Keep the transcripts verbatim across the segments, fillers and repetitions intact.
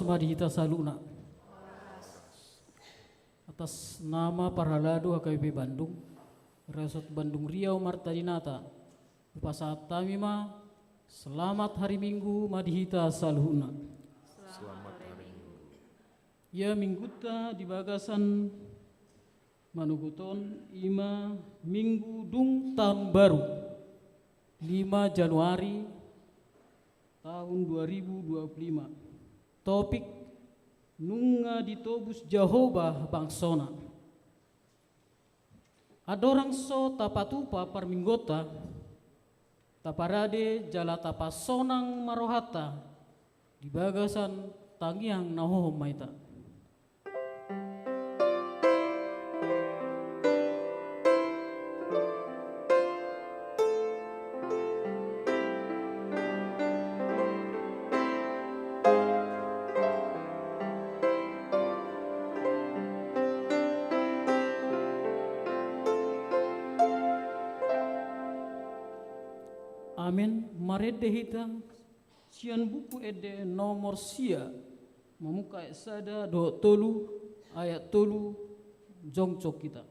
ma di hita saluhutna. Atas nama parhalado H K B P Bandung, Resort Bandung Riau Marta Dinata, hupasahat hami ma, selamat hari Minggu ma di hita saluhutna. Selamat hari Minggu. Ia Mingguta di bagasan manogot on, i ma Minggu dung taon baru, lima Januari tahun dua ribu dua puluh lima. Topik: Nunga ditobus Jahowa bangsona. Andorang so tapatupa parmingguonta, taparade jala tapasonang ma rohanta di bagasan tangiang na hohom ma hita. Amen. Marende hita sian Buku Ende nomor sia, mamungka ayat sada dohot tolu, ayat tolu, jongjong hita.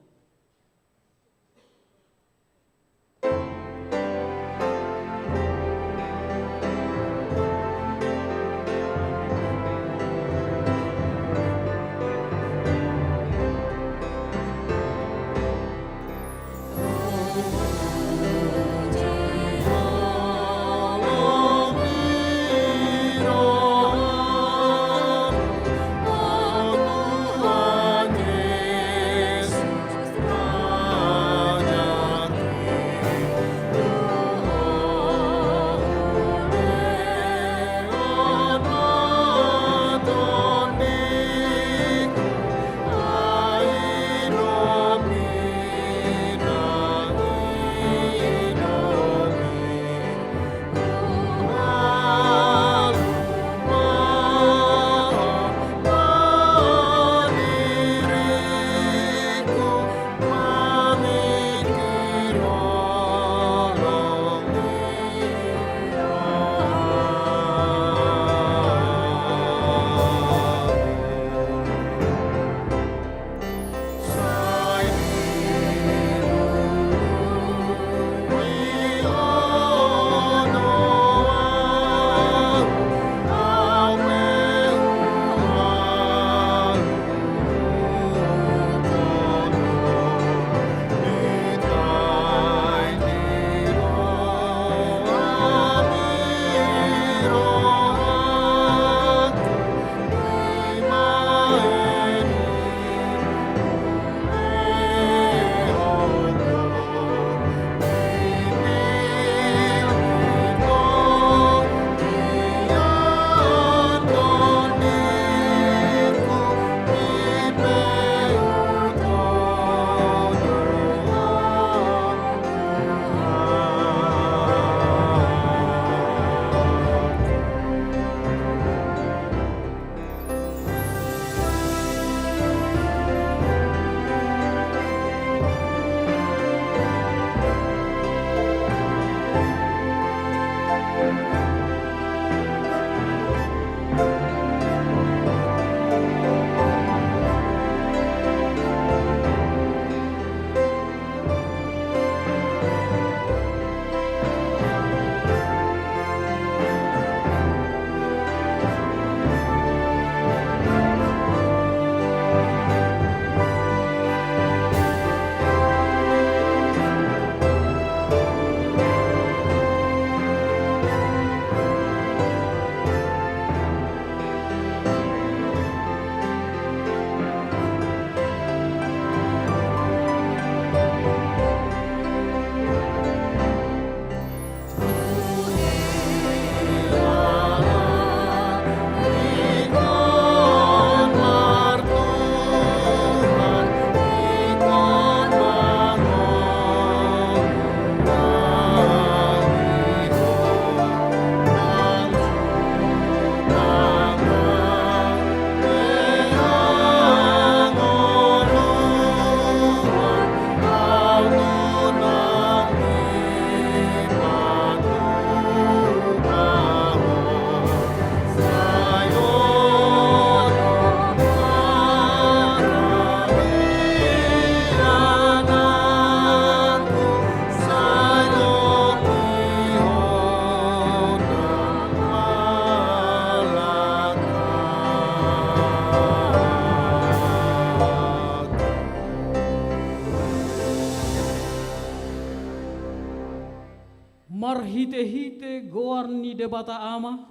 Marhite-hite goar ni Debata Ama,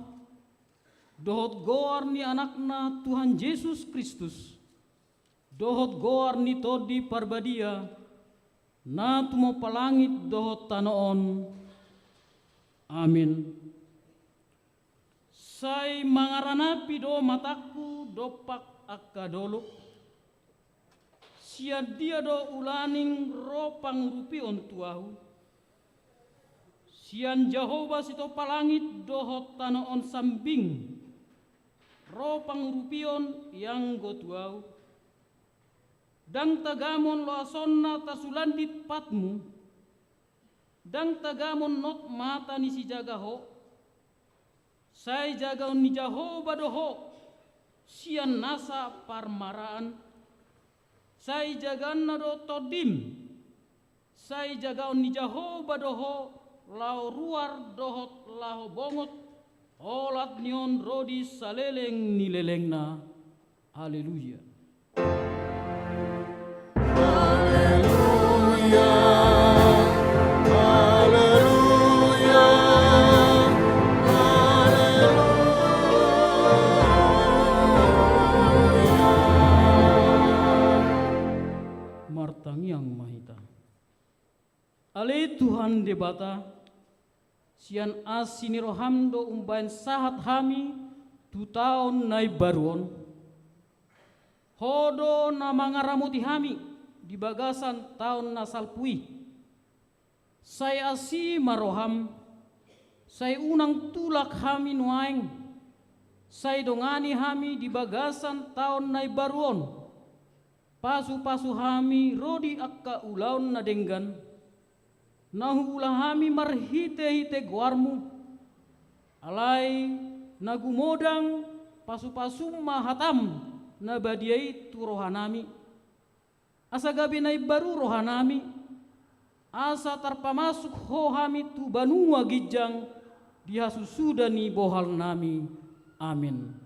dohot goar ni Anakna Tuhan Jesus Kristus, dohot goar ni Tondi Parbadia, na tumompa langit dohot tano on. Amin. Sai mangaranapi do matangku dompak angka dolok. Sian dia do ulaning ro pangurupion tu ahu? Sian Jahowa sitompa langit dohot tano on sambing ro pangurupion ianggo tu ahu. Ndang tagamon loasonna tarsulandit patmu. Ndang tagamon not mata ni sijaga ho. Sai jagaon ni Jahowa do ho sian nasa parmaraan. Sai jagaonna do tondim. Sai jagaon ni Jahowa do ho laho ruar dohot laho bongot, olat ni on ro di saleleng ni lelengna. Haleluya. Haleluya. Haleluya. Haleluya. Martangiang ma hita. Ale Tuhan Debata, sian asi ni roham do umbahen sahat hami tu taon na imbaru on. Ho do na mangaramoti hami di bagasan taon na salpu i. Sai asi ma roham, sai unang tulak hami nuaeng, sai dongani hami di bagasan taon na imbaru on. Pasu-pasu hami ro di angka ulaon na denggan, na huula hami marhite-hite goarmu. Alai na gumodang pasu-pasum ma hatam na badia i tu rohanami. Asa gabe na imbaru rohanami, asa tarpamasuk ho hami tu banua ginjang di hasusuda ni bohalnami. Amin.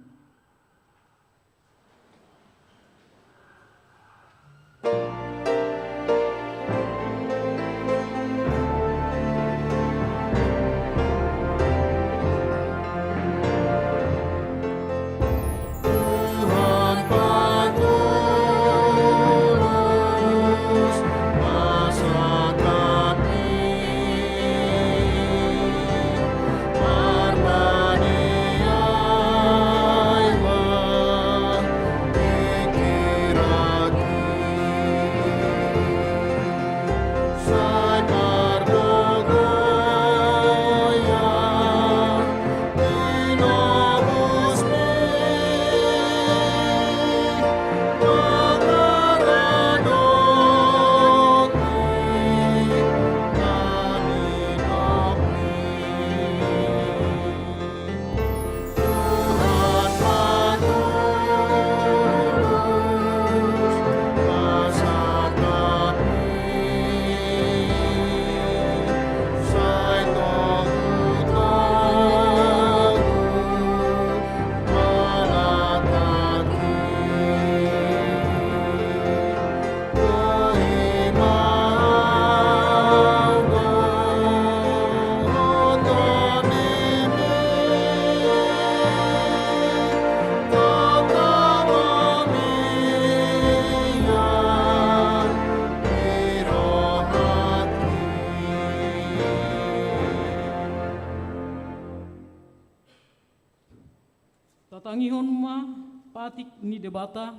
Tatangihon ma patik ni Debata,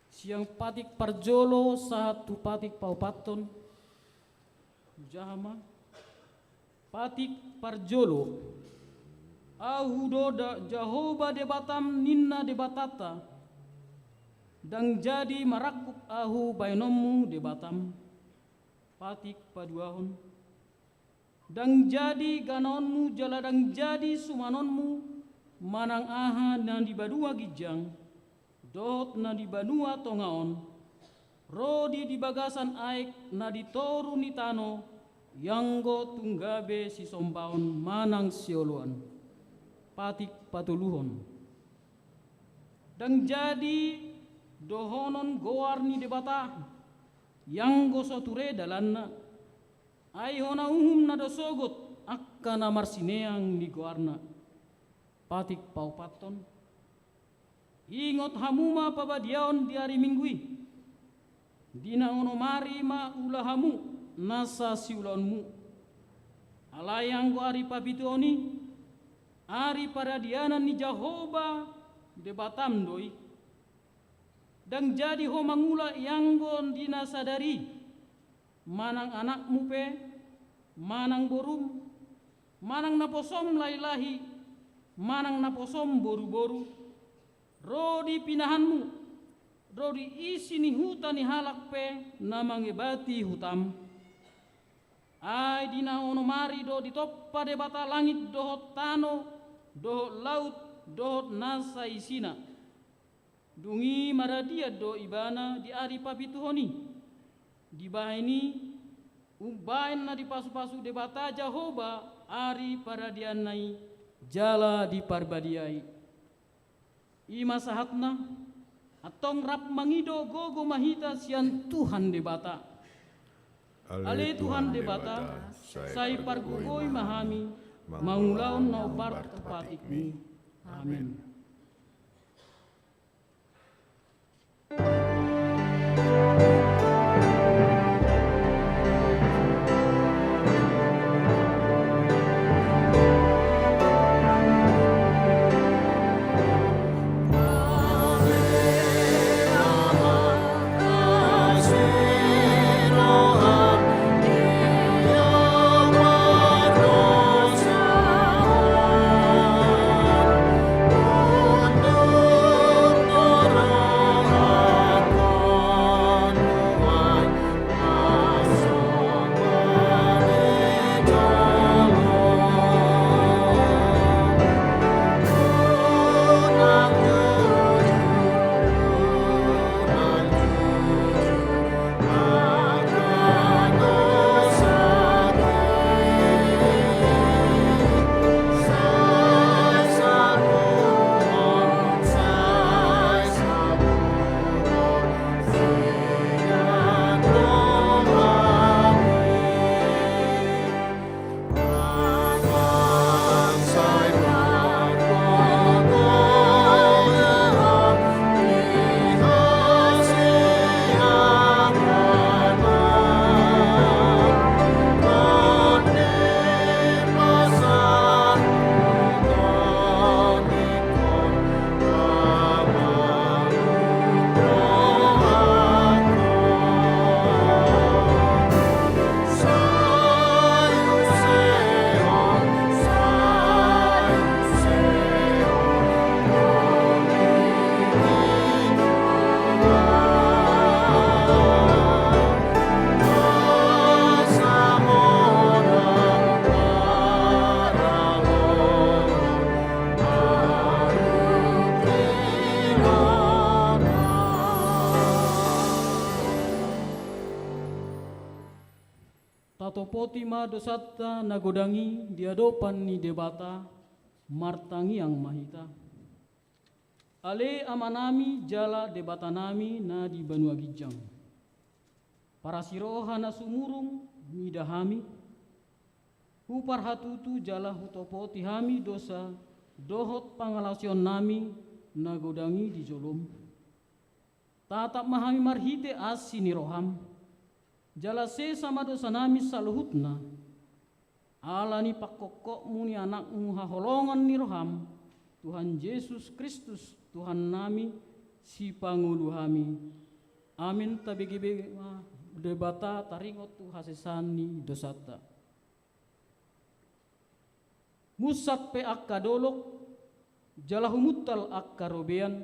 sian patik parjolo sahat tu patik paopathon. Hujaha ma. Patik parjolo. Ahu do da-, Jahowa Debatam, ninna Debatanta. Ndang jadi marangkup ahu baenonmu Debatam. Patik paduahon. Ndang jadi ganaonmu jala ndang jadi sumanonmu manang aha na di banua ginjang dohot na di banua tonga on, ro di, di bagasan aek na di toru ni tano, ianggo tung gabe sisombaon manang sioloan. Patik patoluhon. Ndang jadi dohonon goar ni Debata, ianggo so ture dalanna. Ai hona uhum na dosogot angka na marsineang ni goarna. Patik paopathon. Ingot hamu ma pabadiaon di ari Minggu i. Di na onom ari ma ula hamu nasa siulaonmu. Alai anggo ari papituhon i, ari paradianan ni Jahowa Debatam do i. Ndang jadi ho mangula ianggo di na sadari i, manang anakmu pe, manang borum, manang naposom lahilahi, manang naposom boruboru, ro di pinahanmu, ro di isi ni huta ni halak pe na mangebati hutam. Ai di na onom ari do ditompa Debata langit dohot tano dohot laut dohot nasa isina. Dung i maradian do ibana di ari papituhon i. Dibahen i, umbahen na dipasupasu Debata Jahowa ari paradianna i, jala diparbadiai. I ma sahatna. Antong rap mangido gogo ma hita sian Tuhan Debata. Ale Tuhan Debata, sai pargogoi ma hami mangulahon na hombar tu patikmi. Amen. Tatopoti ma dosanta na godang i di adopan ni Debata, martangiang ma hita. Ale Amanami jala Debatanami na di banua ginjang. Parasiroha na sumurung mida hami, huparhatutu jala hutopoti hami dosa dohot pangalaosionnami na godang i di jolom. Tatap ma hami marhite asi ni roham. Jala sesa ma dosanami saluhutna. Ala ni pangkophopmu ni Anakmu haholongan ni roham, Tuhan Jesus Kristus, Tuhannami, Sipangolu hami. Amen. Tabegebege ma Debata taringot tu hasesaan ni dosanta. Munsat pe angka dolok, jala humuntal angka robean,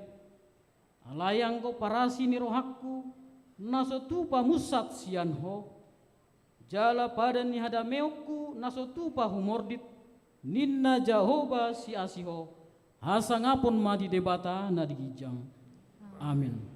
alai anggo parasi ni rohangku, na so tupa munsat sian Ho, jala padan ni hadameonku na so tupa humordit, ninna Jahowa Siasi Ho, hasangapon ma di Debata na di ginjang. Amen.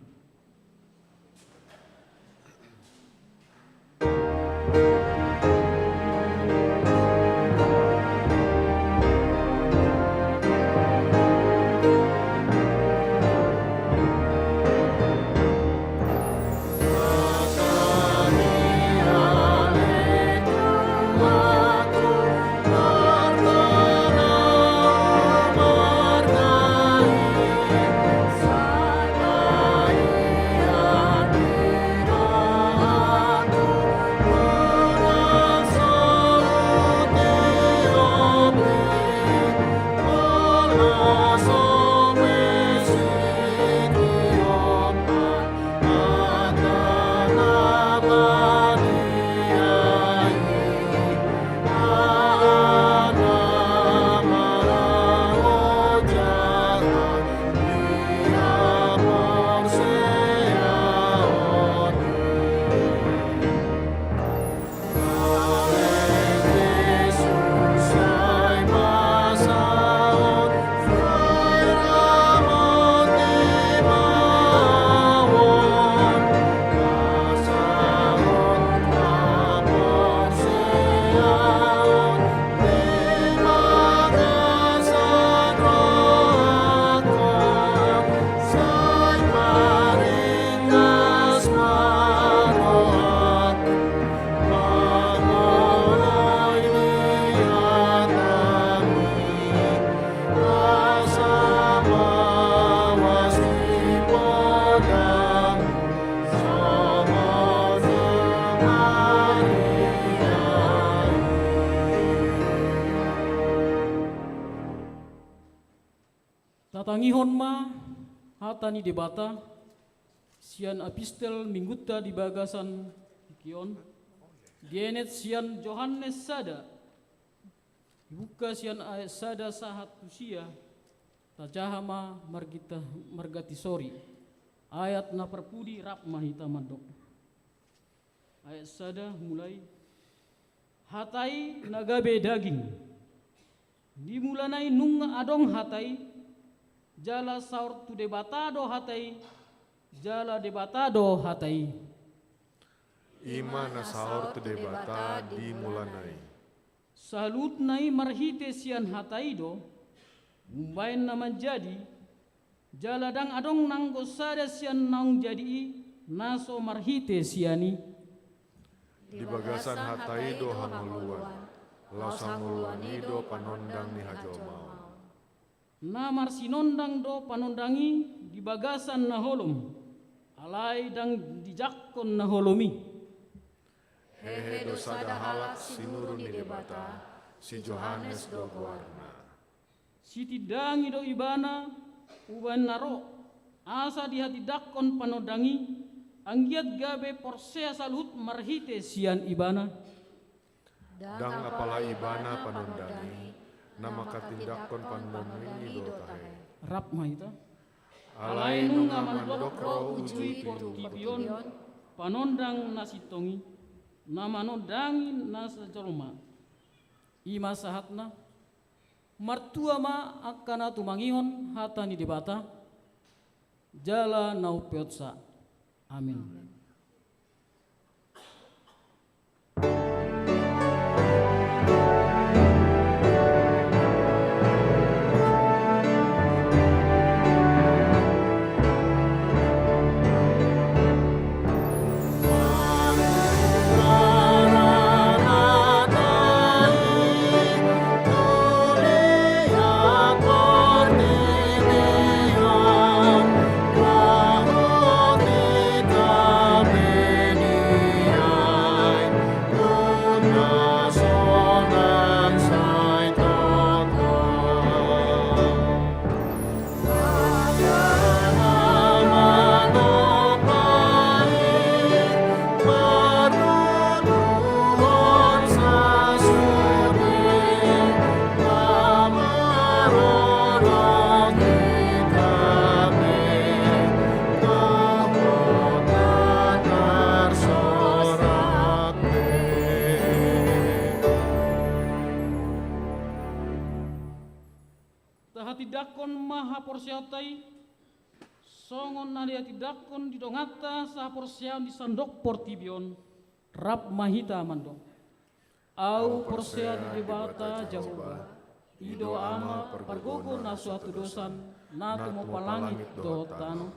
Tangihon ma hata ni Debata sian epistel Minggunta di bagasan tingki on, dienet sian Johannes sada, dibuka sian ayat sada sahat tu sia, tajaha ma margita-, marganti sori. Ayat na parpudi, rap ma hita mandok. Ayat sada mulai. Hata i na gabe daging. Di mulana i nunga adong hata i, jala saor tu Debata do hata i, jala Debata do hata i. I ma na saor tu Debata di mulana i. Saluhutna i marhite sian hata i do umbaen na manjadi, jala ndang adong nanggo sada sian naung jadi i na so marhite sian i. Di bagasan hata i do hangoluan, laos hangoluan i do panondang ni hajolmaon. Na marsinondang do panondang i di bagasan na holom, alai ndang dijangkon na holom i. Hehe do sada halak sinuru ni Debata, si Johannes do goarna. Sitindangi do ibana umbaen na ro, asa dihatindangkon panondang i, anggiat gabe porsea saluhut marhite sian ibana. Ndang apala ibana panondang i, na manghatindangkon panondang i do tahe. Rap ma hita. Alai nunga mandok ro uju i tu portibi on panondang na sintong i, na manondangi na sajolma. I ma sahatna. Martua ma angka na tumangihon hata ni Debata, jala na umpeopsa. Amin. Tahatindangkon ma haporseaonta i, songon na dihatindangkon di donganta sahaporseaon di sandok portibi on. Rap ma hita mandok. Ahu porsea di Debata Jahowa, i do Ama pargogo na so hatudosan, na tumompa langit dohot tano.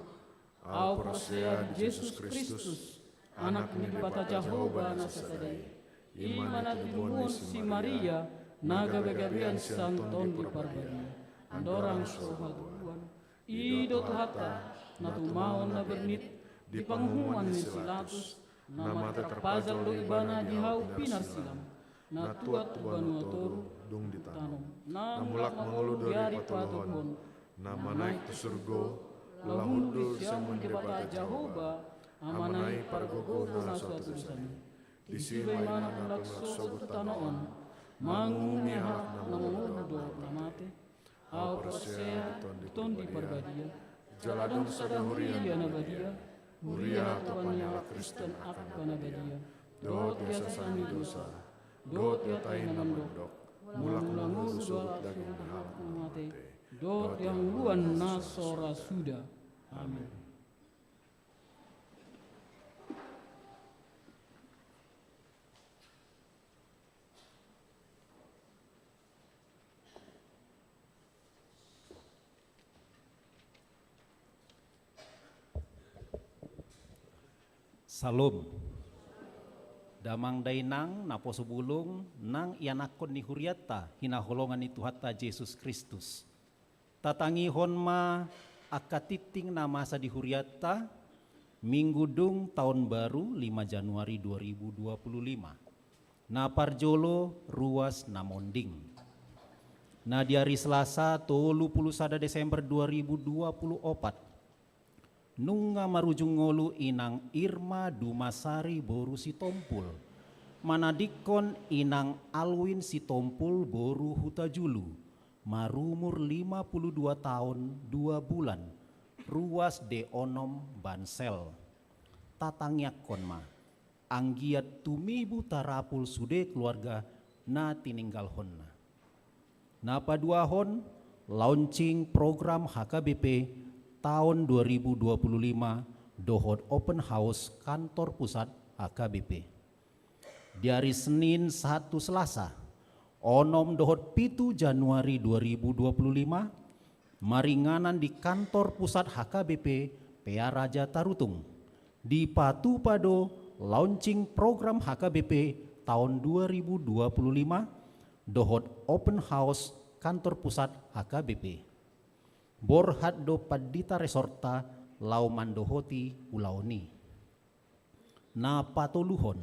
Ahu porsea di Jesus Kristus, Anak ni Debata Jahowa na sasada i. I ma na tinimuhon si Maria, na gabegabean sian Tondi Parbadia, andorang so hatubuan. I do Tuhanta, na tumaon na bernit di panguhuman ni si Pilatus, na mate tarpajal do ibana di hau pinarsilang, na tuat tu banua toru, dung ditanom. Na mulak mangolu di ari patoluhon, na manaek tu surgo, laho hundul siamun Debata Jahowa, Amana i pargogo na so hatudosan i. Disi ma ibana na mulak sogot tu tano on, manguhumi halak na mangolu dohot na mate. Ahu porsea di Tondi Parbadia, jala adong sada huria na badia, huria hatopan ni halak Kristen angka na badia, dohot di hasesaan ni dosa, dohot di hata i na mandok, mulak mangolu sogot daging ni halak na mate, dohot di hangoluan na so ra suda. Amin. Salom. Damang dainang naposo bulung, nang ianakhon ni hurianta hinaholongan ni Tuhanta Jesus Kristus. Tatangihon ma angka tingting na masa di hurianta, Minggu dung taon baru, lima Januari dua ribu dua puluh lima. Na parjolo, ruas na monding. Na di ari Selasa, tolu pulu sada Desember dua ribu dua pulu opat, nunga marujung ngolu inang Irma Dumasari boru Sitompul, manadingkon inang Alwin Sitompul boru Hutajulu, marumur lima pulu dua taon dua bulan, ruas D onom Bansel. Tatangiangkon ma, anggiat tumibu tarapul sude keluarga na tininggalhonna. Na paduahon, launching program H K B P taon dua ribu dua pulu lima dohot open house kantor pusat H K B P. Di ari Senin sahat tu Selasa, onom dohot pitu Januari dua ribu dua pulu lima, maringanan di kantor pusat H K B P Pearaja Tarutung, dipatupa do launching program H K B P taon dua ribu dua pulu lima dohot open house kantor pusat H K B P. Borhat do pandita resorta laho mandohoti ulaon i. Na patoluhon,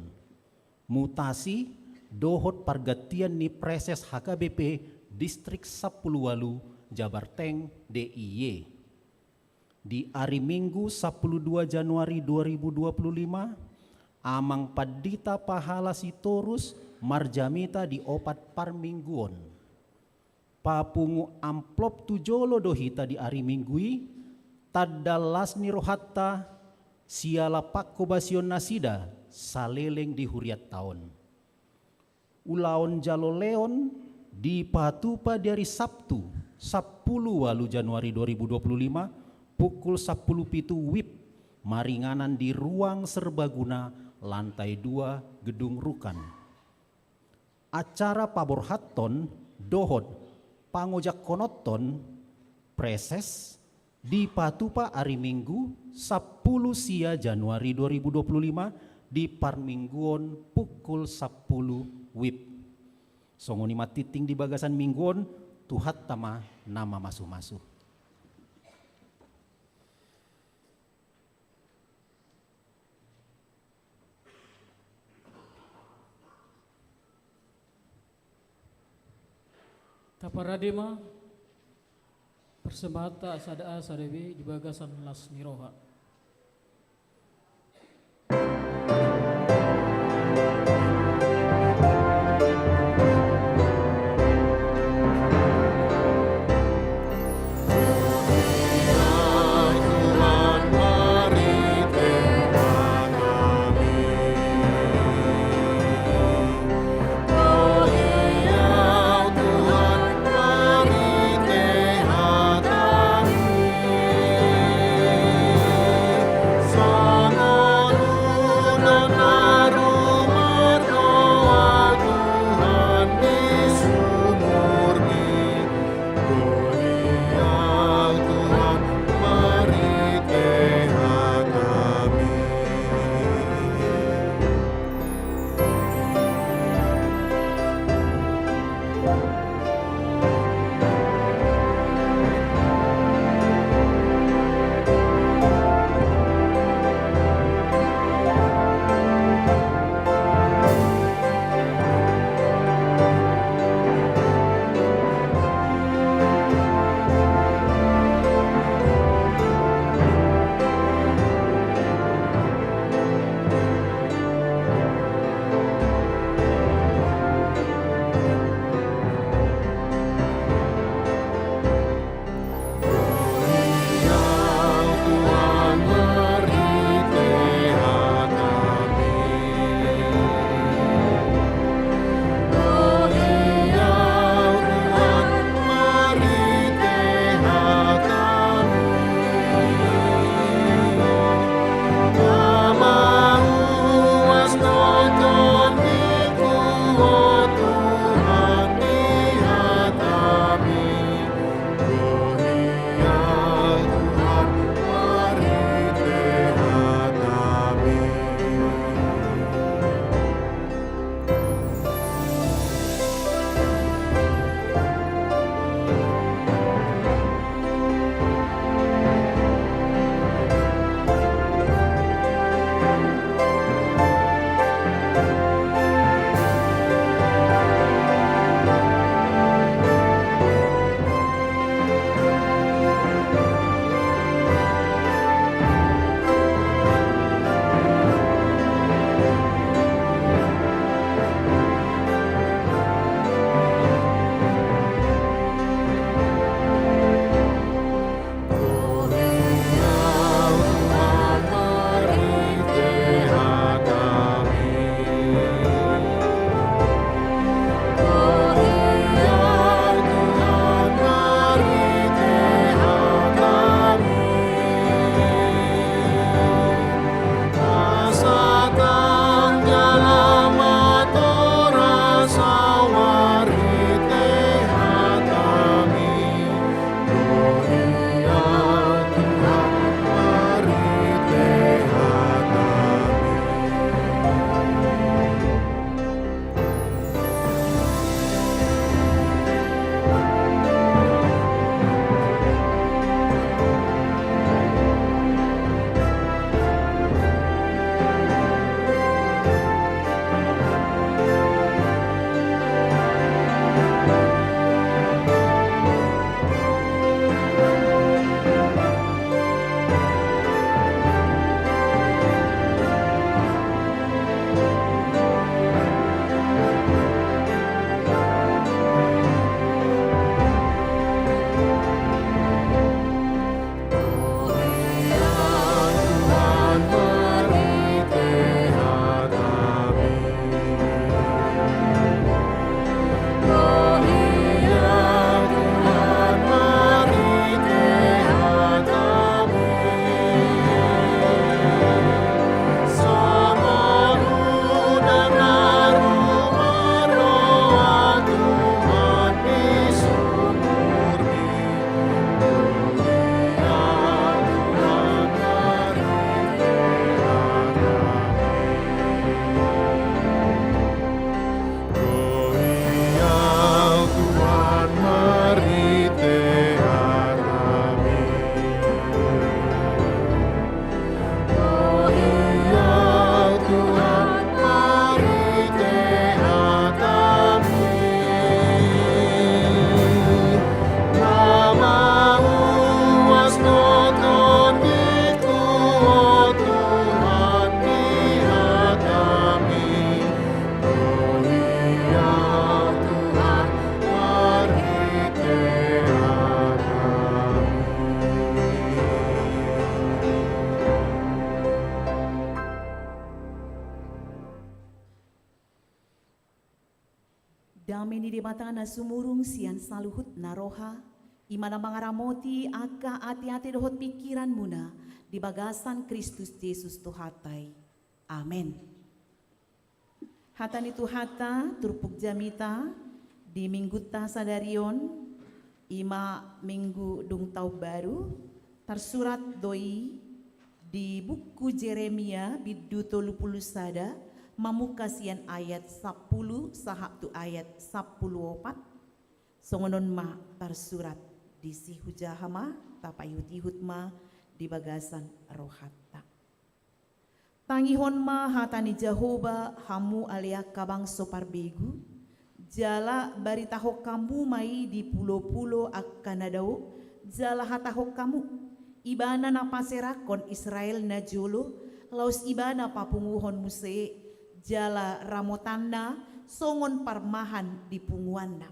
mutasi dohot pargantian ni preses H K B P Distrik sampulu ualu Jabarteng D I Y. Di ari Minggu sampulu dua Januari dua ribu dua pulu lima, Amang Pandita Pahala Sitorus marjamita di opat parmingguon. Papungu amplop tu jolo do hita di ari Minggu i, tanda las ni rohanta siala panghobasion nasida saleleng di hurianta on. Ulaon jaloleon dipatupa di ari Sabtu, sampulu ualu Januari dua ribu dua pulu lima, pukul sampulu pitu wib, maringanan di Ruang Serbaguna, lantai dua, Gedung Rukan. Acara paborhathon dohot pangojakkononhon preses dipatupa ari Minggu sampulu sia Januari dua ribu dua pulu lima di parmingguon pukul sampulu wib. Songon i ma tingting di bagasan Minggu on, Tuhanta ma na mamasumasu. Taparade ma persembahanta sada A sada B di bagasan las ni roha. Dame ni Debata na sumurung sian saluhut na roha, i ma na mangaramoti angka ateate dohot pingkiranmuna di bagasan Kristus Jesus Tuhanta i. Amen. Hata ni Tuhanta, turpuk jamita di minggunta sadari on, i ma minggu dung taon baru, tarsurat do i di buku Jeremia bindu tolu pulu sada, mamungka sian ayat sampulu sahat tu ayat sampulu opat. Songon on ma tarsurat disi, hujaha ma, tapaihut-ihut ma di bagasan rohanta. Tangihon ma hata ni Jahowa, hamu ale angka bangso parbegu, jala baritahon hamu ma i di pulo-pulo angka na dao, jala hatahon hamu: Ibana na paserakhon Israel na jolo, laos Ibana papunguhon muse, jala ramotanna songon parmahan di punguanna.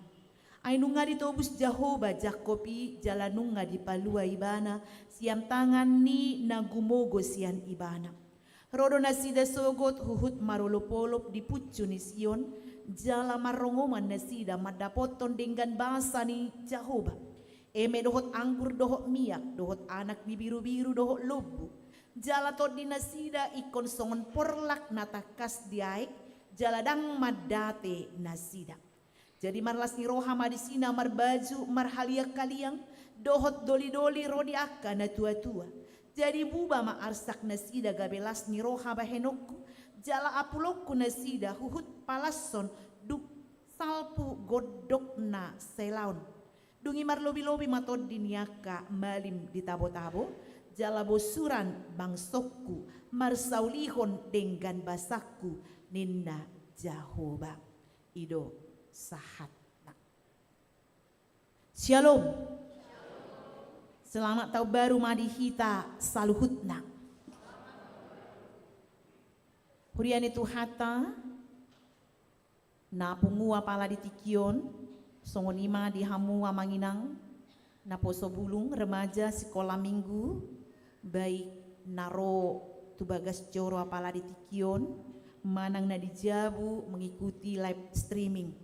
Ai nunga ditobus Jahowa Jakkob i, jala nunga dipalua Ibana sian tangan ni na gumogo sian Ibana. Ro do nasida sogot huhut marolop-olop di puncu ni Sion, jala marrongoman nasida mandapothon denggan basa ni Jahowa, eme dohot anggur dohot miak, dohot anak ni birubiru dohot lombu. Jala tondi nasida ingkon songon porlak na tangkas di aek, jala ndang mandate nasida. Jadi marlas ni roha ma disi na marbaju marhaliang-haliang, dohot doli-doli ro di angka na tua-tua. Jadi buba ma arsak nasida gabe las ni roha bahenonku, jala apulonku nasida huhut palashon dung salpu gondok na selaon. Dung i marlobi-lobi ma tondi ni angka malim di tabo-tabo, jala bosuran bangsongku marsaulihon denggan basangku, ninna Jahowa. I do sahatna. Syalom. Selamat taon baru ma di hita saluhutna. Huria ni Tuhanta, na pungu apala di tingki on, songon i ma di hamu amang inang, naposo bulung, remaja, sikola minggu, baik na ro tu bagas joro apala di tingki on, manang na di jabu mengikuti live streaming.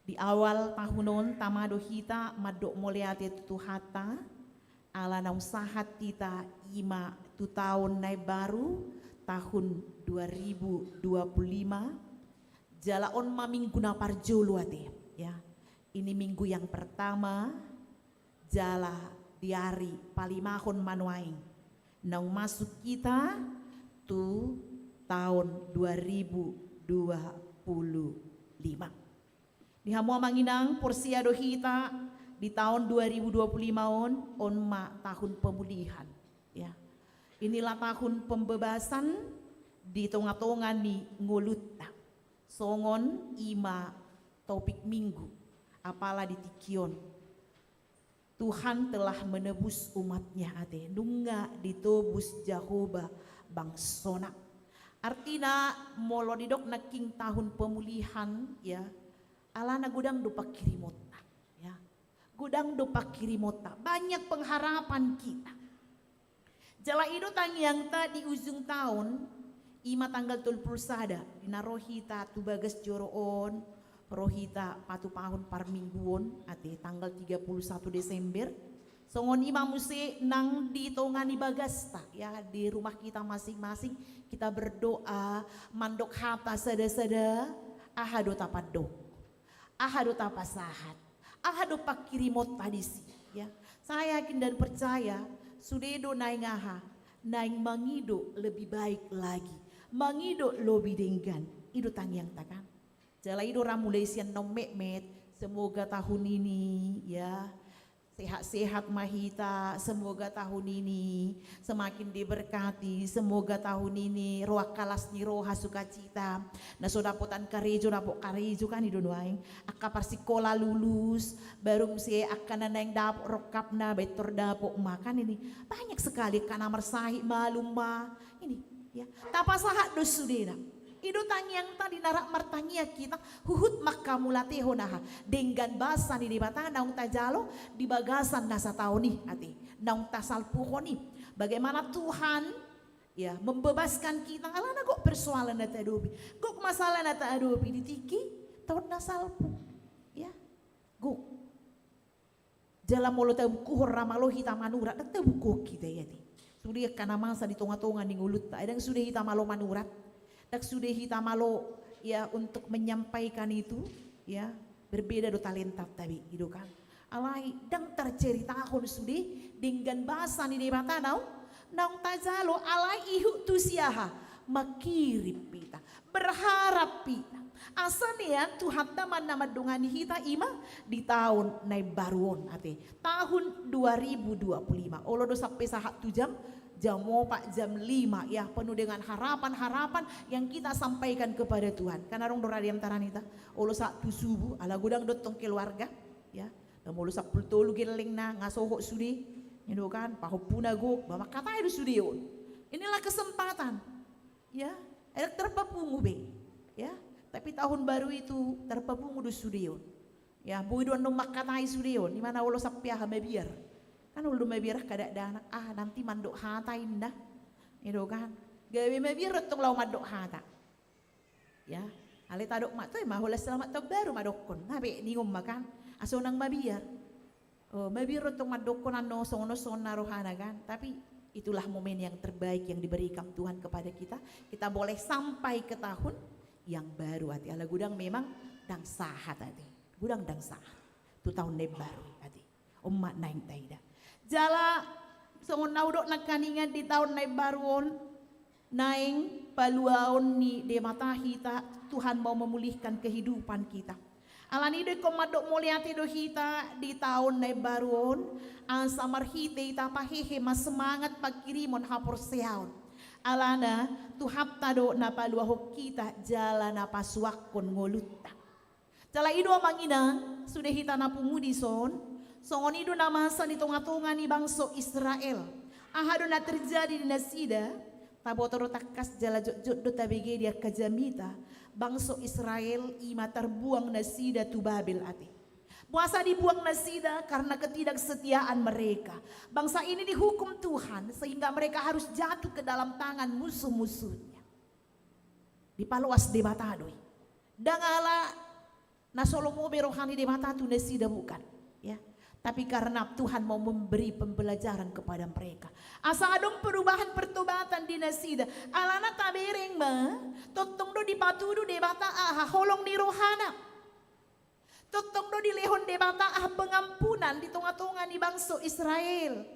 Di awal tahun on tama do hita mandok mauliate tu Tuhanta, ala naung sahat hita i ma tu taon na baru, tahun dua ribu dua puluh lima, jala on ma minggu na parjolo ate, ya. Ini minggu yang pertama, jala di ari palimahon ma nuaeng naung masuk hita tu taon dua ribu dua puluh lima. Di hamu amang inang, porsea do hita di taon dua ribu dua puluh lima on, on ma tahun pemulihan, ya. Inilah tahun pembebasan di tonga-tonga ni ngolunta. Songon i ma topik minggu apala di tingki on. Tuhan telah menebus umat-Nya ate, nunga ditobus Jahowa bangsona. Artina, molo didok nangkin tahun pemulihan, ya, alana godang do pangkirimonta, ya. Godang do pangkirimonta, banyak pengharapan kita. Jala i do tangiangta di ujung taon, i ma tanggal tolu pulu sada, di na ro hita tu bagas joro on, ro hita patupahon parmingguon, ate, tanggal tiga puluh satu Desember. Songon i ma muse nang di tonga ni bagasta, ya, di rumah kita masing-masing, kita berdoa, mandok hata sada-sada, aha do tapandok. Aha do tapasahat? Aha do pangkirimonta disi, ya? Saya yakin dan percaya, sude do naeng aha, naeng mangido lebih baik lagi, mangido lebih denggan. I do tangiangta, kan? Jala i do ra mulai sian na ummetmet, semoga tahun ini, ya, sehat-sehat ma hita, semoga tahun ini semakin diberkati, semoga tahun ini ro angka las ni roha, sukacita. Na so dapotan karejo, dapot karejo, kan, i do nuaeng. Angka parsikola lulus, baru muse angka na naeng dapot rongkapna, baen tor dapot ma, kan, ini. Banyak sekali angka na marsahit, malum ma. Ini, ya. Tapasahat do sudena. I do tangiangta di na rap martangiang hita, huhut manghamauliatehon aha, denggan basa ni Debata naung tajalo di bagasan na sataon i, ate, naung tasalpuhon i. Bagaimana Tuhan, ya, membebaskan kita, alana gok persoalan na tahadopi, gok masalah na tahadopi di tingki, taon na salpu. Ya. Gok. Jala molo tabungkuhon ra malo hita manurat, ndang tabungkuhon hita i ate. Sude angka na masa di tonga-tonga ni ngolunta, ai ndang sude hita malo manurat. Ndang sude hita malo, ya, untuk menyampaikan itu, ya, berbeda do talentanta be, i do kan. Alai ndang tarceritahon sude denggan basa ni Debata naung, naung tajalo, alai ihut tusi aha? Manghirim hita, berharap hita. Asa nian Tuhanta ma na mandongani hita ima di taon na imbaru on ate. Tahun dua ribu dua puluh lima. Olo do sampe sahat tu jam, jam opat, jam lima, ya, penuh dengan harapan-harapan yang kita sampaikan kepada Tuhan. Kan adong do ra di antara hita, olo sahat tu subuh, ala godang do tong keluarga, ya. Molo sampulu tolu gellengna, nga sohot sude, i do kan, pahompuna gok, ba mangkatai do sude on. Inilah kesempatan. Ya, ndang tarpapungu be. Ya, tapi tahun baru itu tarpapungu do sude on. Ya, boi do annon mangkatai sude on, ima na olo sampe aha, mabiar. Kan olo do mabiar angka dakdanak, ah, nanti mandok hata inna. I do kan. Gabe mabiar do tong laho mandok hata. Ya, alai tadok ma tu ima, holan selamat tahun baru ma dokkon. Nga be, ningon ma kan. Asa unang mabiar. Oh, mabiar do tong mandokkon annon songon on songon na rohana kan. Tapi itulah momen yang terbaik yang diberikan Tuhan kepada kita. Kita boleh sampai ke tahun yang baru ate. Ala godang memang ndang sahat ate. Godang ndang sahat. Tu taon na imbaru ate. On ma naeng taida. Jala songon na hudok nangkaningan, di taon na imbaru on, naeng paluaon ni Debata hita, Tuhan mau memulihkan kehidupan kita. Alani do ingkon mandok mauliate do hita di taon na imbaru on, asa marhite i tapahehe ma semangat panghirimon haporseaon. Alana Tuhanta do na paluahon hita jala na pasuangkon ngolunta. Jala i do amang inang, sude hita na pungu dison, songon i do na masa di tonga-tonga ni bangso Israel. Aha do na terjadi di nasida? Taboto do tangkas jala jotjot do tabege di angka jamita, bangso Israel ima tarbuang nasida tu Babel ate. Boasa dibuang nasida? Karena ketidaksetiaan mereka. Bangsa ini dihukum Tuhan sehingga mereka harus jatuh ke dalam tangan musuh-musuhnya. Dipaloas Debata do i. Ndang ala na so lomo be roha ni Debata tu nasida, bukan. Ya. Tapi karena Tuhan mau memberi pembelajaran kepada mereka. Asa adong perubahan, pertobatan di nasida. Alana tabereng ma, tongtong do dipatudu Debata aha? Holong ni rohana. Tongtong do dilehon Debata aha? Pengampunan di tonga-tonga ni bangso Israel.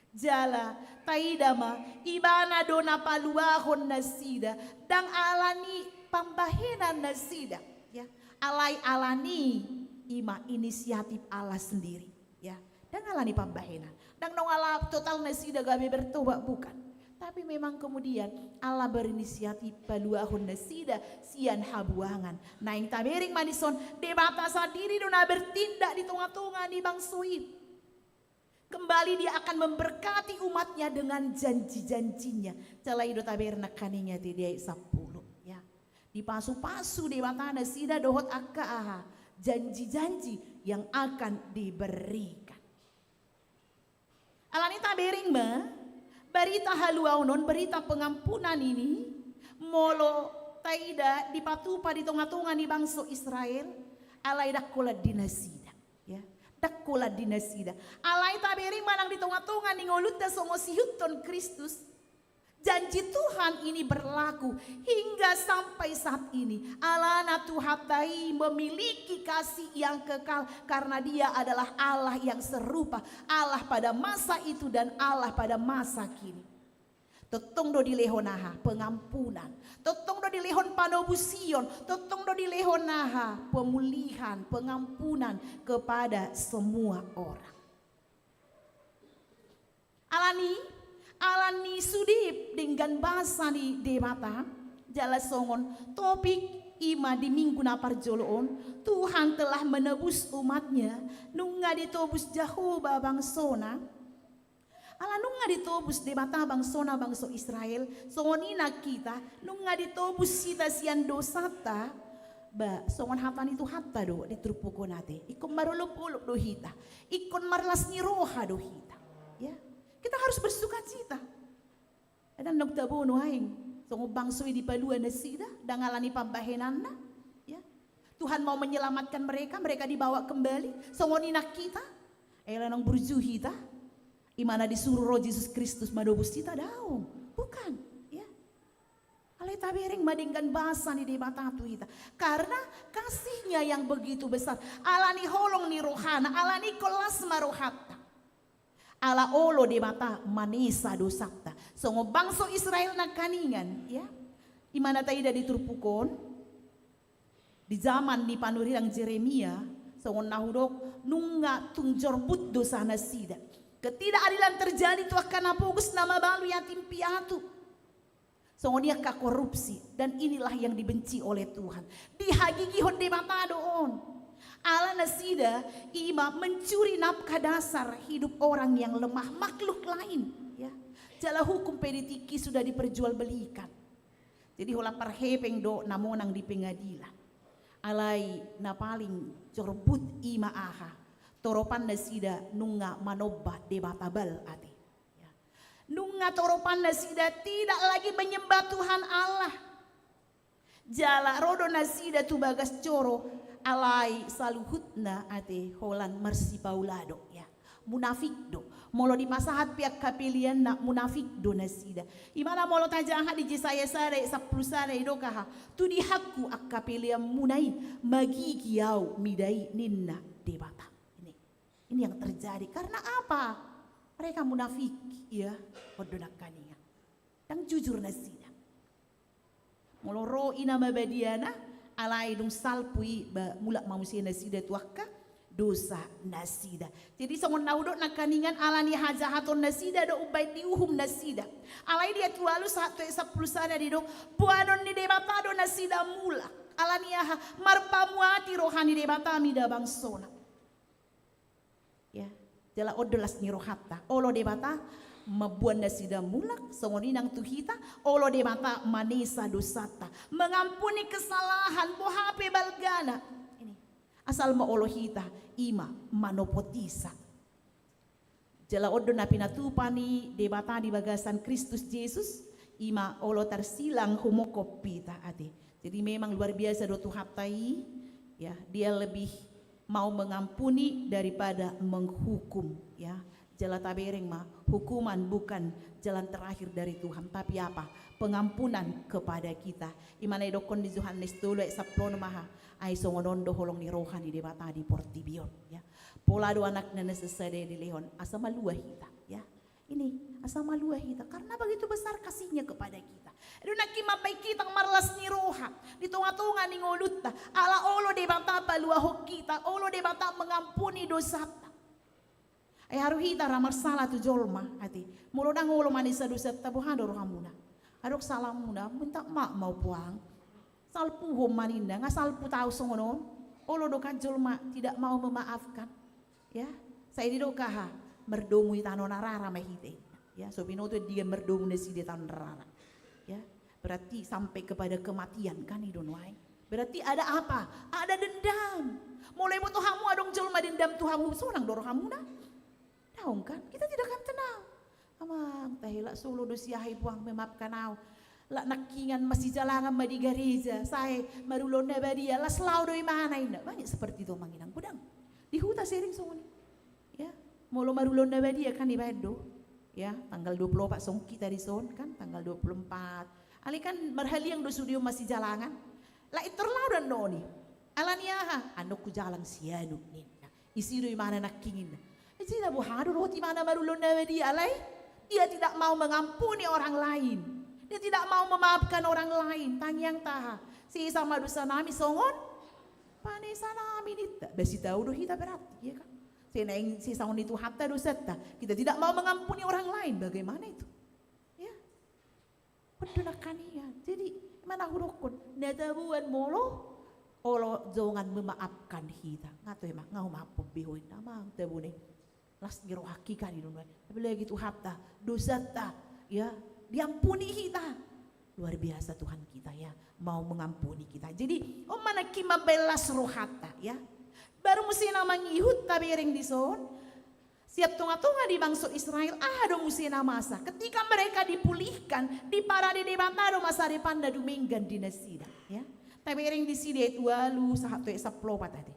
Jala taida ma, Ibana do na paluahon nasida, ndang alani pambahenan nasida, ya. Alai alani ima inisiatif Allah sendiri, ya. Ndang alani pambahenan, ndang naung ala total nasida gabe bertobat, bukan. Tapi memang kemudian Allah berinisiatif paluahon nasida sian habuangan. Naeng tabereng ma dison, Debata sandiri do na bertindak di tonga-tonga ni bangso i. Kembali Dia akan memberkati umat-Nya dengan janji-janji-Nya. Jala i do tabereng nangkaning ate di ayat sampulu, ya. Dipasu-pasu Debata nasida dohot angka aha? Janji-janji yang akan diberikan. Alani tabereng ma, barita haluaon on, berita pengampunan ini, molo taida dipatupa di tonga-tonga ni bangso Israel, alai ndang holan di nasida. Ya, ndang holan di nasida. Alai tabereng manang di tonga-tonga ni ngolunta songon sihuthon Kristus, janji Tuhan ini berlaku hingga sampai saat ini. Alana Tuhanta i memiliki kasih yang kekal karena Dia adalah Allah yang serupa, Allah pada masa itu dan Allah pada masa kini. Tongtong do dilehon aha? Pengampunan. Tongtong do dilehon panobusion. Tongtong do dilehon aha? Pemulihan, pengampunan kepada semua orang. Alani, alani sude denggan basa ni Debata, jala songon topik ima di minggu na parjolo on, Tuhan telah menebus umat-Nya, nunga ditobus Jahowa bangsona. Ala nunga ditobus Debata bangsona bangso Israel, songon i nang hita, nunga ditobus hita sian dosanta, ba, songon hata ni Tuhanta do di turpuk on ate. Ingkon marolopolop do hita, ingkon marlas ni roha do hita. Ya, kita harus bersukacita. Ndang naung tabono aeng, songon bangso i dipalua nasida, ndang alani pambahenanna. Ya. Tuhan mau menyelamatkan mereka, mereka dibawa kembali. Songon i nang hita, ai ala naung burju hita, imana disuruh ro Jesus Kristus manobus hita, daong. Bukan, ya. Alai tabereng ma denggan basa ni Debata tu hita. Karena kasihnya yang begitu besar. Ala ni holong ni rohana, ala ni ingkon las ma rohanta. Ala olo Debata manesa dosanta. Songon bangso Israel nangkaningan, ya. Imana taida di turpuk on, di zaman ni panurirang Jeremia, songon na hudok, nunga tung jorbut dosa nasida. Ketidakadilan terjadi tu angka na pogos na mabalu yatim piatu. Songon i angka korupsi, dan inilah yang dibenci oleh Tuhan. Dihagigihon Debata do on. Ala nasida ima mencuri nafkah dasar hidup orang yang lemah, makhluk lain, ya. Jala hukum pe di tingki sudah diperjualbelikan. Jadi holan parhepeng do na monang di pengadilan. Alai na paling jorbut ima aha? Toropan nasida nunga manomba debata Baal ate. Ya. Nunga toropan nasida tidak lagi menyembah Tuhan Allah. Jala ro do nasida tu bagas joro, alai saluhutna ate holan marsipaula do, ya. Munafik do. Molo dipasahat pe angka peleanna, munafik do nasida. Imana molo tajaha di Jesaya sada ayat sampulu sada, didok aha? Tudihonku angka peleanmuna i, magigi ahu mida i, ninna Debata. Ini, ini yang terjadi. Karena apa? Mereka munafik, ya. On do nangkaningan. Ndang jujur nasida. Molo ro i na mabadiana, alai dung salpu i, ba, mulak ma muse nasida tu angka dosa nasida. Jadi songon na hudok nangkaningan, ala ni hajahaton nasida do umbaen diuhum nasida. Alai di ayat ualu sahat tu ayat sampulu sada didok, boanon ni Debata do nasida mulak. Ala ni aha? Marpamuati roha ni Debata mida bangsona. Ya, jala on do las ni rohanta. Olo Debata mamboan nasida mulak, songon i nang tu hita, olo Debata manesa dosanta, mengampuni kesalahan, boha pe balgana. Ini. Asal ma olo hita, ima manopot i sa. Jala on do na pinatupa ni Debata di bagasan Kristus Jesus, ima olo tarsilang humongkop hita ate. Jadi memang luar biasa do Tuhanta i, ya, Dia lebih mau mengampuni daripada menghukum, ya. Jala tabereng ma, hukuman bukan jalan terakhir dari Tuhan, tapi apa? Pengampunan kepada kita. Imana didokkon di Johannes tolu ayat sampulu onom aha? Ai songon on do holong ni roha ni Debata di portibi on, ya. Pola do Anakna na sasada i dilehon, asa malua hita, ya. Ini, asa malua hita, karena begitu besar kasihnya kepada kita. Dung nangkin mambaen hita marlas ni roha di tongatonga ni ngolunta, ala olo Debata paluahon hita, olo Debata mengampuni dosanta. Ai haru hita ra marsala tu jolma ate. Molo ndang olo manesa dosanta, boha do rohamuna? Adong salamuna, minta maaf ma au puang. Salpuhon ma ninna, nga salpu tahu songon on. Olo do kan jolma tidak mau memaafkan. Ya, sai didok aha? Mardomu di tano na rara ma hita. Ya, so binoto dia mardomu nasida di tano na rara. Ya, berarti sampai kepada kematian kan i do nuaeng. Berarti ada apa? Ada dendam. Molo iboto hamu adong jolma dendam tu hamu, sonang do rohamuna? Daong kan? Kita tidak akan tenang. Amang, tahe, lak solo do siaha i puang memaafkan au. Lak nangkiningan masijalangan ma di gareja, sae marulaon na badia, las laho do imana inna. Banyak seperti itu amang inang, godang. Di huta sering songon i. Ya, molo marulaon na badia kan ibaen do. Ya, tanggal dua puluh opat songon hita dison kan, tanggal dua puluh empat. Alai kan marhaliang do sude on masijalangan. Lak intor laho do annon i. Ala ni aha? Annon hujalang sianu ninna. Ise do imana nangkiningan? Ise na boha do dohot imana marulaon na badia, alai dia tidak mau mengampuni orang lain. Dia tidak mau memaafkan orang lain. Tangiang taha? Sesa ma dosanami songon panesanami ninta. Ba sitau do hita berarti, ya kan? Sai naeng sesa songon i Tuhanta dosanta, kita tidak mau mengampuni orang lain. Bagaimana itu? Ya. Betul nangkaningan. Jadi, ima na hudokkon, na taboan molo olo jongan memaafkan hita. Nga toe ma, nga humaafhon be ho inna, amang, tabo ni. Las ni rohangki kan i do nuaeng. Apalagi Tuhanta, dosanta, ya, diampuni hita. Luar biasa Tuhan kita, ya, mau mengampuni kita. Jadi, on ma nangkin mambaen las rohanta, ya. Baru muse na mangihut tabereng dison, sian tongatonga ni bangso Israel, aha do muse na masa? Ketika mereka dipulihkan, diparade Debata do masa depan na dumenggan di nasida, ya. Tabereng disi di ayat ualu sahat tu ayat sampulu opat tadi.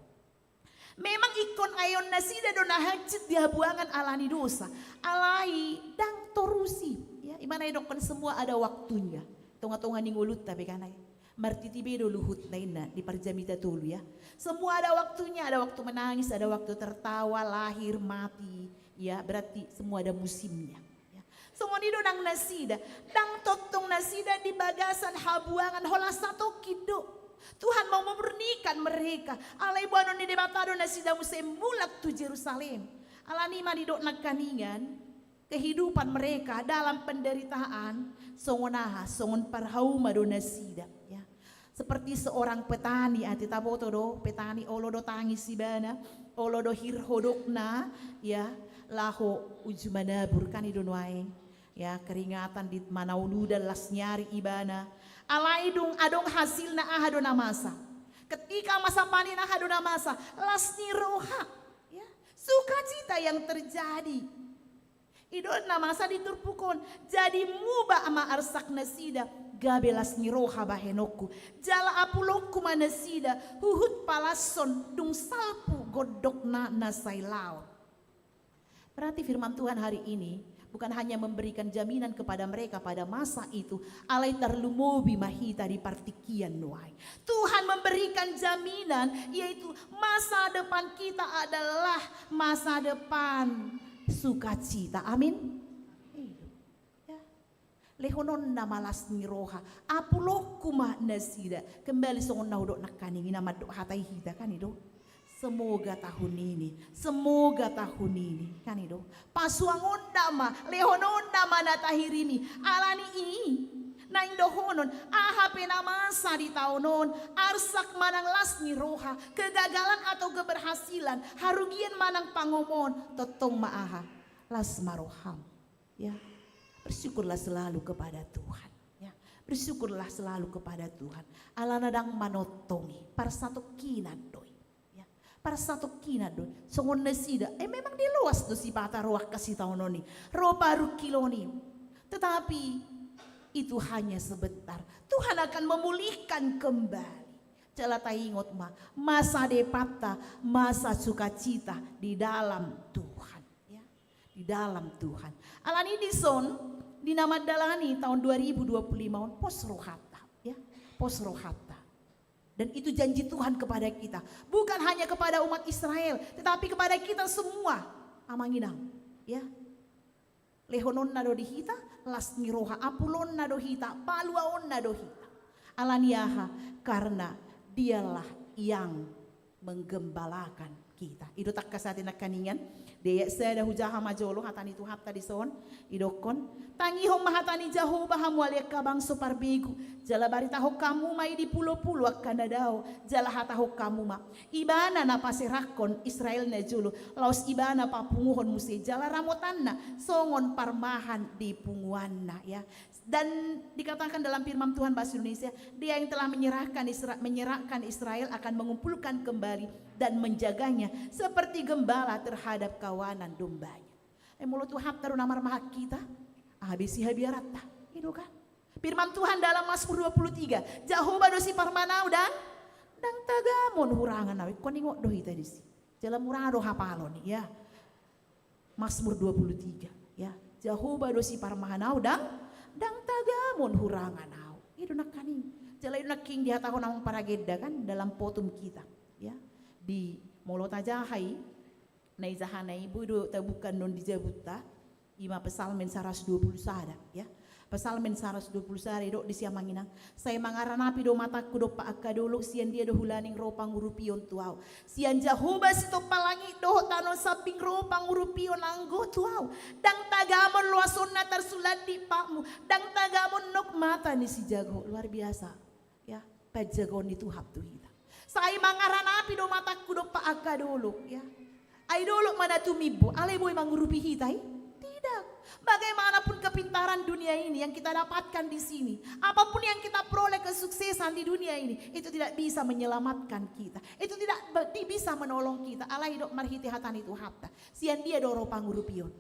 Memang ingkon aeon nasida do na hansit di habuangan ala ni dosa, alai ndang torusi. Ya, i ma na didokkon semua ada waktunya. Tongatonga ni ngolunta pe kan ai. Martiti be do luhutna inna di parjamita tolu ya. Semua ada waktunya, ada waktu menangis, ada waktu tertawa, lahir, mati. Ya, berarti semua ada musimnya. Ya. Songon i do nang nasida, ndang tongtong nasida di bagasan habuangan holan satongkin do. Tuhan mau memurnikan mereka. Alai boanon ni Debata do nasida muse mulak tu Jerusalem. Ala ni i ma didok nangkaningan, kehidupan mereka dalam penderitaan songon aha, songon parhauma do nasida, ya. Seperti seorang petani, ate taboto do, petani olo do tangis ibana, olo do hir hodokna, ya, laho uju manabur, kan i do nuaeng. Ya, keringatan di manaon udan las ni ari ibana. Alai dung adong hasilna aha do na masa? Ketika masa panen aha do na masa? Las ni roha. Ya, sukacita yang terjadi. I do na masa di turpuk on. Jadi mubak ma arsak nasida, gabe las ni roha bahenonku. Jala apulonku ma nasida, huhut palashon dung salpu gondokna na sai laon. Berarti firman Tuhan hari ini bukan hanya memberikan jaminan kepada mereka pada masa itu, alai tarlumobi ma hita di partingkian nuaeng. Tuhan memberikan jaminan, yaitu masa depan kita adalah masa depan sukacita. Amin. Ya. Lehononna ma las ni roha, apulonku ma nasida. Kembali songon na hudok nangkaning i na mandok hata i hita, kan i do. Semoga tahun ini, semoga tahun ini, kan i do. Pasuangonna ma, lehononna ma na tahirimi. Ala ni i, naeng dohonon, aha pe na masa di taon on, arsak manang las ni roha, kegagalan atau keberhasilan, harugian manang pangomoon, tongtong ma aha, las ma roham. Ya, bersyukurlah selalu kepada Tuhan. Ya, bersyukurlah selalu kepada Tuhan. Alana ndang manontongi, parsatongkinan do i. Ya, parsatongkinan do i. Songon nasida, eh, memang dia loas do sipata ro angka sitaonon i, ro parungkilon i. Tetapi itu hanya sebentar. Tuhan akan memulihkan kembali. Jala taingot ma, masa depanta, masa sukacita di dalam Tuhan. Ya. Di dalam Tuhan. Ala ni i dison, di na mandalani taon dua ribu dua puluh lima on, pos rohanta, ya, pos rohanta. Dan itu janji Tuhan kepada kita, bukan hanya kepada umat Israel, tetapi kepada kita semua, amang inang, ya. Lehononna do di hita las ni roha, apulonna do hita, paluaonna do hita. Ala ni aha? Karena Dialah yang menggembalakan kita. I do tangkas ate nangkaningan, di ayat sada hujaha ma jolo hata ni Tuhanta dison, idokkon, tangihon ma hata ni Jahowa hamu ale angka bangso parbegu, jala baritahon hamu ma i di pulopulo angka na dao, jala hatahon hamu ma, Ibana na paserahkon Israel najolo, laos Ibana papunguhon muse jala ramotanna songon parmahan di punguanna, ya. Dan dikatakan dalam firman Tuhan bahasa Indonesia, Dia yang telah menyerahkan Isra-, menyerahkan Israel akan mengumpulkan kembali dan menjaganya seperti gembala terhadap kawanan dombanya. Eh, molo Tuhanta do na marmahan hita, aha be sihabiaranta, i do kan? Firman Tuhan dalam Mazmur dua puluh tiga, Jahowa do siparmahan au, ndang, ndang tagamon hurangan au. Ingkon ingot do hita disi. Jala murang do hapalon i, ya. Mazmur dua puluh tiga, ya. Jahowa do siparmahan au, ndang, ndang tagamon hurangan au. I do nangkaning. Jala i do nangkaning dihatahon amang paragenda kan dalam potum kita, ya. Di molo tajaha i, na ijahana i boi do tabuka non di jabunta, i ma Psalmen saratus dua puluh sada, ya. Psalmen saratus dua puluh sada, idok disi amang inang, sai mangaranapi do matangku dompak angka dolok, sian dia do hulaning ro pangurupion tu au. Sian Jahowa sitompa langit dohot tano sambing ro pangurupion anggo tu au. Ndang tagamon loasonna tarsulat di patmu, ndang tagamon nok mata ni sijago. Luar biasa. Ya, panjagaon ni Tuhan tu hita. Sai mangaranapi do matangku dompak angka dolok, ya. Ai dolok ma na tumimbo, alai boi mangurupi hita i? Tidak. Bagaimanapun kepintaran dunia ini yang kita dapatkan di sini, apapun yang kita peroleh kesuksesan di dunia ini, itu tidak bisa menyelamatkan kita. Itu tidak be-, di-, bisa menolong kita. Alai didok marhite hata ni Tuhanta, sian dia do ro pangurupion?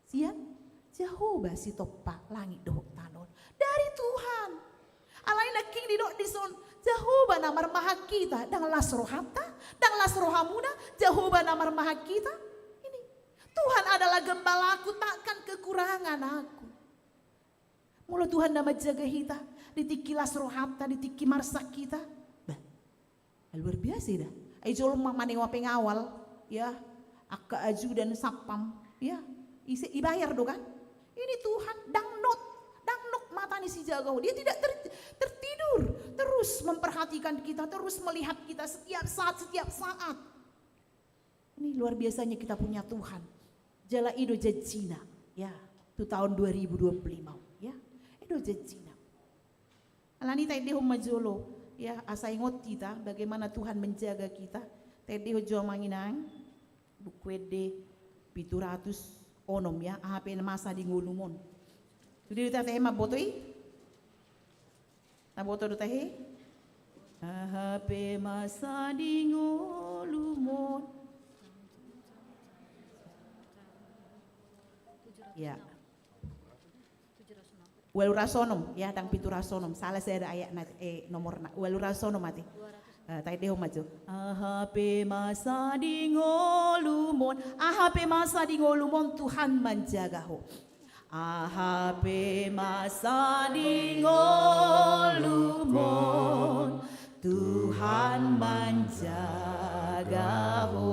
Sian Jahowa sitompa langit dohot tano on. Dari Tuhan. Alai nangkin Didok dison, Jahowa na marmahan hita, ndang las rohanta, ndang las rohamuna, Jahowa na marmahan hita. Ini, Tuhan adalah gembalaku, takkan kekurangan aku. Molo Tuhan na manjaga hita, di tingki las rohanta, di tingki marsak hita. Bah, luar biasa ida. Ai jolma manewa pengawal, ya, angka ajudan satpam, ya, ise, ibayar do kan? Ini Tuhan, ndang not, ndang not mata ni sijaga ho. Dia tidak ter-, tertidur, terus memperhatikan kita, terus melihat kita setiap saat, setiap saat. Ini luar biasanya kita punya Tuhan. Jala i do janjina, ya, tu tahun dua ribu dua puluh lima, ya. I do janjina. Alani taendehon ma jolo, ya, asa ingot hita bagaimana Tuhan menjaga kita. Taendehon jo amang inang, Buku Ende pitu ratus onom, ya, Aha pe masa di ngolum on. Sude do tahe mamboto i? Taboto do tahe? Aha pe masa di ngolum on. Ya. Ualu ratus onom, ya, ndang pitu ratus onom. Salah sada ayatna, eh, nomorna. Ualu ratus onom ate. Eh, taendehon ma jo. Aha pe masa di ngolum on. Aha pe masa di ngolum on Tuhan manjaga ho. Aha pe masa di ngolum on, Tuhan manjaga ho.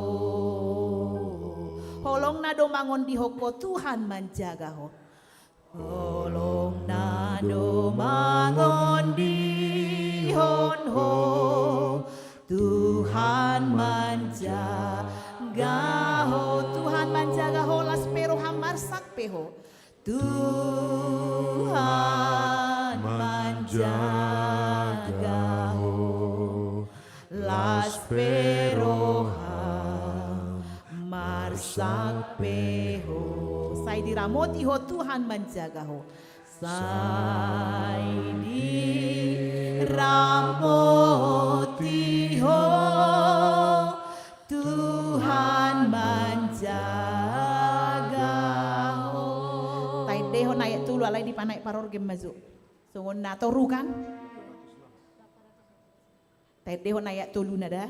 Holong na do mangondihon ho, Tuhan manjaga ho. Holong na do mangondihon ho, Tuhan manjaga ho. Tuhan manjaga ho, las pe roham, marsak pe ho. Tuhan manjaga ho, las pe roham, marsak pe ho. Sai diramoti ho, Tuhan manjaga ho. Sai diramoti ho, Tuhan manjaga ho. Taendehon ayat tolu, alai dipanaek parorgen ma jo. Songon na toru kan? Taendehon ayat toluna da.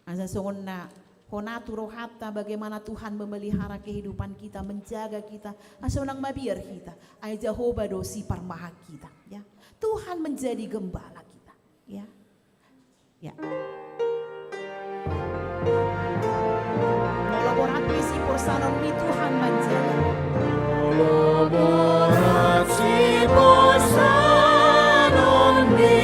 Asa songon na hona tu rohanta bagaimana Tuhan memelihara kehidupan kita, menjaga kita. Asa unang mabiar hita. Ai Jahowa do siparmahan hita, ya. Tuhan menjadi gembala kita, ya. Ya. Molo borat pe siporsanonmi, Tuhan manjaga. Molo borat siporsanonmi,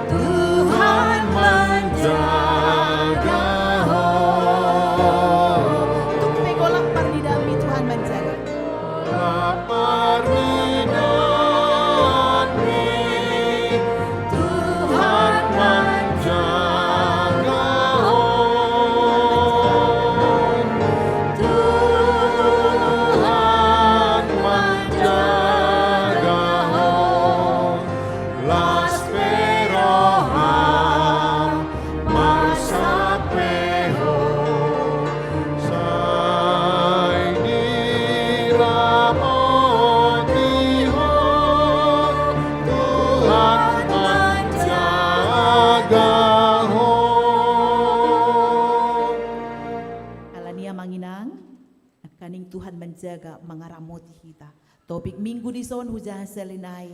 Tuhan manjaga ho. Tung pe golap parnidaanmi, Tuhan manjaga. Golap parnidaanmi, Tuhan manjaga ho. Tuhan manjaga ho. Las pe roham, marsak pe ho. Sai diramoti ho, Tuhan manjaga ho. Alani i amang inang, nangkaning Tuhan manjaga, mangaramoti hita. Topik minggu dison, hujaha sahali nai.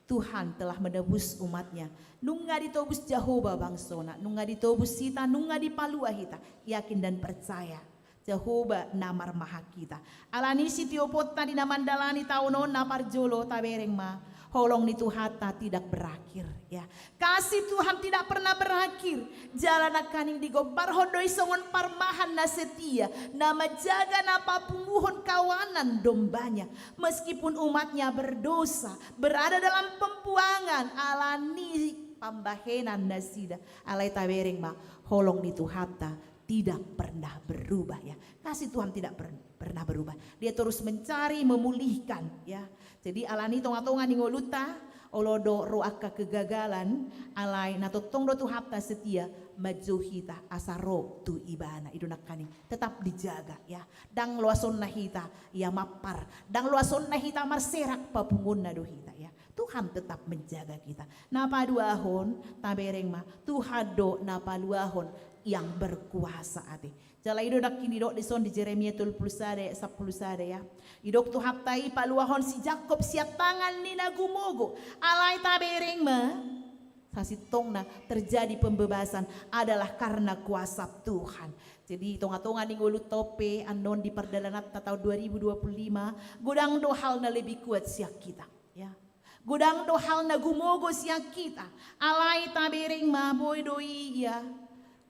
Tuhan telah menebus umat-Nya. Nunga ditobus Jahowa bangsona, nunga ditobus hita, nunga dipalua hita. Yakin dan percaya, Jahowa na marmahan hita. Alani i sitioponta di na mandalani taon on na parjolo, tabereng ma, holong ni Tuhanta tidak berakhir, ya. Kasih Tuhan tidak pernah berakhir. Jala nangkaning digombarhon do i songon parmahan na setia, na manjaga, na papunguhon kawanan domba-Nya. Meskipun umat-Nya berdosa, berada dalam pembuangan, alani pambahenan nasida, alai tabereng ma, holong ni Tuhanta tidak pernah berubah, ya. Kasih Tuhan tidak per-, pernah berubah. Dia terus mencari, memulihkan, ya. Jadi alani tonga-tonga ni ngolunta, olo do ro angka kegagalan, alai na tongtong do Tuhanta setia, manjou hita asa ro tu Ibana. I do nangkaning tetap dijaga, ya. Ndang loasonna hita, ya, mampar. Ndang loasonna hita marserak, papunguonna do hita, ya. Tuhan tetap menjaga kita. Na paduahon, tabereng ma, Tuhan do na paluahon, yang berkuasa, ate. Jala i do nangkin didok dison di Jeremia tolu pulu sada ayat sampulu sada, ya. Didok Tuhanta i, paluahon si Jakkob sian tangan ni na gumogo. Alai tabereng ma, sasintongna terjadi pembebasan adalah karena kuasa Tuhan. Jadi, tonga-tonga ni ngolunta on pe, annon di pardalananta taon dua ribu dua puluh lima, godang do hal na lebih kuat sian hita, ya. Godang do hal na gumogo sian hita. Alai tabereng ma, boi do i, ya.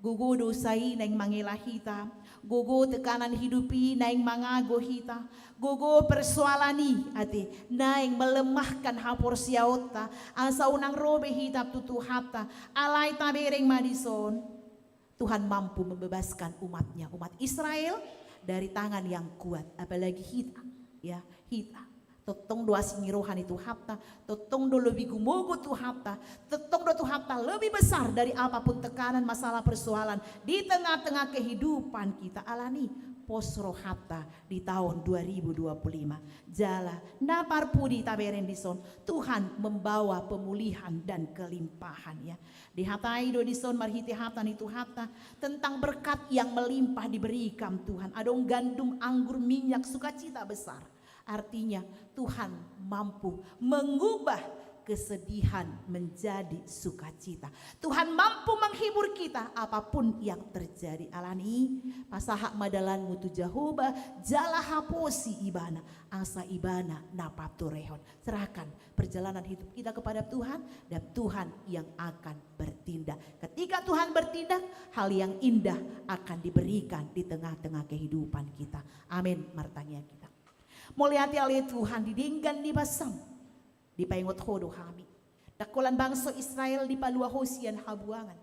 Gogo dosa i naeng mangela hita. Gogo tekanan hidup i naeng mangago hita. Gogo persoalan i, ate, naeng melemahkan haporseaonta. Asa unang ro be hita tu Tuhanta. Alai tabereng ma dison. Tuhan mampu membebaskan umat-Nya, umat Israel, dari tangan yang kuat, apalagi hita, ya, hita. Tongtong do asing ni roha ni Tuhanta, tongtong do lebih gumogo Tuhanta, tongtong do Tuhanta lebih besar dari apapun tekanan, masalah, persoalan di tengah-tengah kehidupan kita. Alani pos rohanta di taon dua ribu dua puluh lima. Jala na parpudi, tabereng dison, Tuhan membawa pemulihan dan kelimpahan, ya. Dihatai do dison marhite hata ni Tuhanta tentang berkat yang melimpah diberikan Tuhan. Adong gandum, anggur, minyak, sukacita besar. Artinya, Tuhan mampu mengubah kesedihan menjadi sukacita. Tuhan mampu menghibur kita apapun yang terjadi. Alani, pasahat ma dalanmu tu Jahowa, jala haposi Ibana, asa Ibana na patorehon. Serahkan perjalanan hidup kita kepada Tuhan, dan Tuhan yang akan bertindak. Ketika Tuhan bertindak, hal yang indah akan diberikan di tengah-tengah kehidupan kita. Amin. Martangiang hita. Mauliate ale Tuhan, di denggan ni basam dipaingot Ho do hami. Ndang holan bangso Israel dipalua Ho sian habuangan.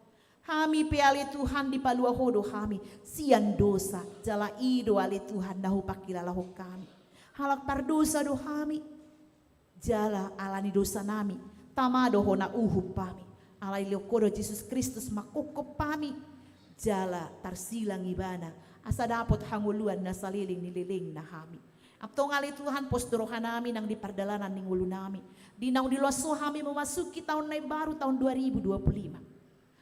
Hami pe ale Tuhan dipalua Ho do hami sian dosa. Jala i do ale Tuhan na hupangkilalahon hami. Halak pardosa do hami. Jala alani dosa nami, tama do Ho na uhum hami. Alai dilehon Ho do Jesus Kristus manghophop hami. Jala tarsilang Ibana, asa dapot hangoluan na saleleng ni lelengna hami. Antong ale Tuhan, pos do roha nami nang di pardalanan ni ngolu nami. Di naung diloas Ho hami memasuki taon na imbaru, taon dua ribu dua puluh lima.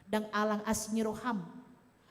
Ndang alang asing ni roham.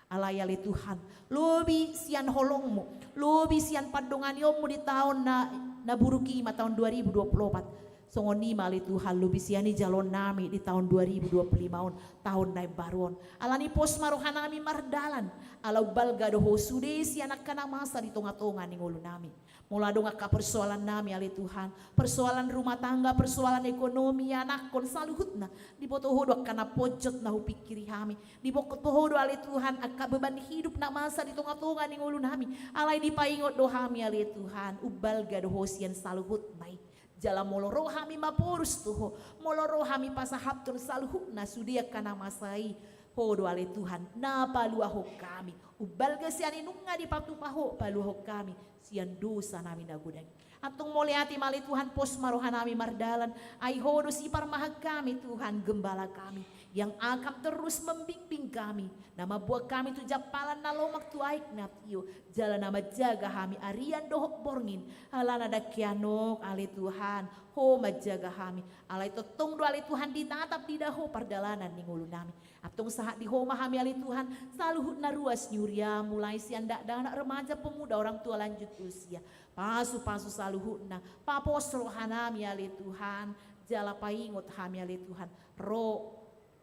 Alai ale Tuhan, lobi sian holongmu, lobi sian pandonganionmu di taon na, na buruk i ma taon dua ribu dua puluh opat. Songon i ma ale Tuhan, lobi sian i jaloon nami di taon dua ribu dua puluh lima on, taon na imbaru on. Alani pos ma roha nami mardalan, ala umbalga do Ho sude sian angka na masa di tonga-tonga ni ngolu nami. Molo adong angka persoalan nami ale Tuhan, persoalan rumah tangga, persoalan ekonomi, anakkon, saluhutna, diboto Ho do angka na ponjot na hupingkiri hami. Diboto Ho do ale Tuhan angka beban hidup na masa di tonga-tonga ni ngolu nami. Alai dipaingot do hami ale Tuhan, umbalga do Ho sian saluhutna i. Jala molo ro hami maporus tu Ho, molo ro hami pasahathon saluhutna sude angka na masa i, Ho do ale Tuhan na paluahon hami. Umbalga sian i nunga dipatupa Ho paluahon hami sian dosa nami na godang. Antong mauliate ma ale Tuhan, pos ma roha nami mardalan. Ai Ho do siparmahan hami Tuhan, gembala kami, yang akan terus membimbing kami, na mamboan hami tu jampalan na lomak, tu aek na tio, jala na manjaga hami arian dohot borngin. Alana ndang hian on ale Tuhan, Ho manjaga hami. Alai tongtong do ale Tuhan ditatap, diida Ho pardalanan ni ngolu nami. Antong sahat di Ho ma hami ale Tuhan, saluhutna ruas ni huria, mulai sian dakdanak, remaja, pemuda, orang tua lanjut usia. Pasu-pasu saluhutna, papos roha nami ale Tuhan, jala paingot hami ale Tuhan, ro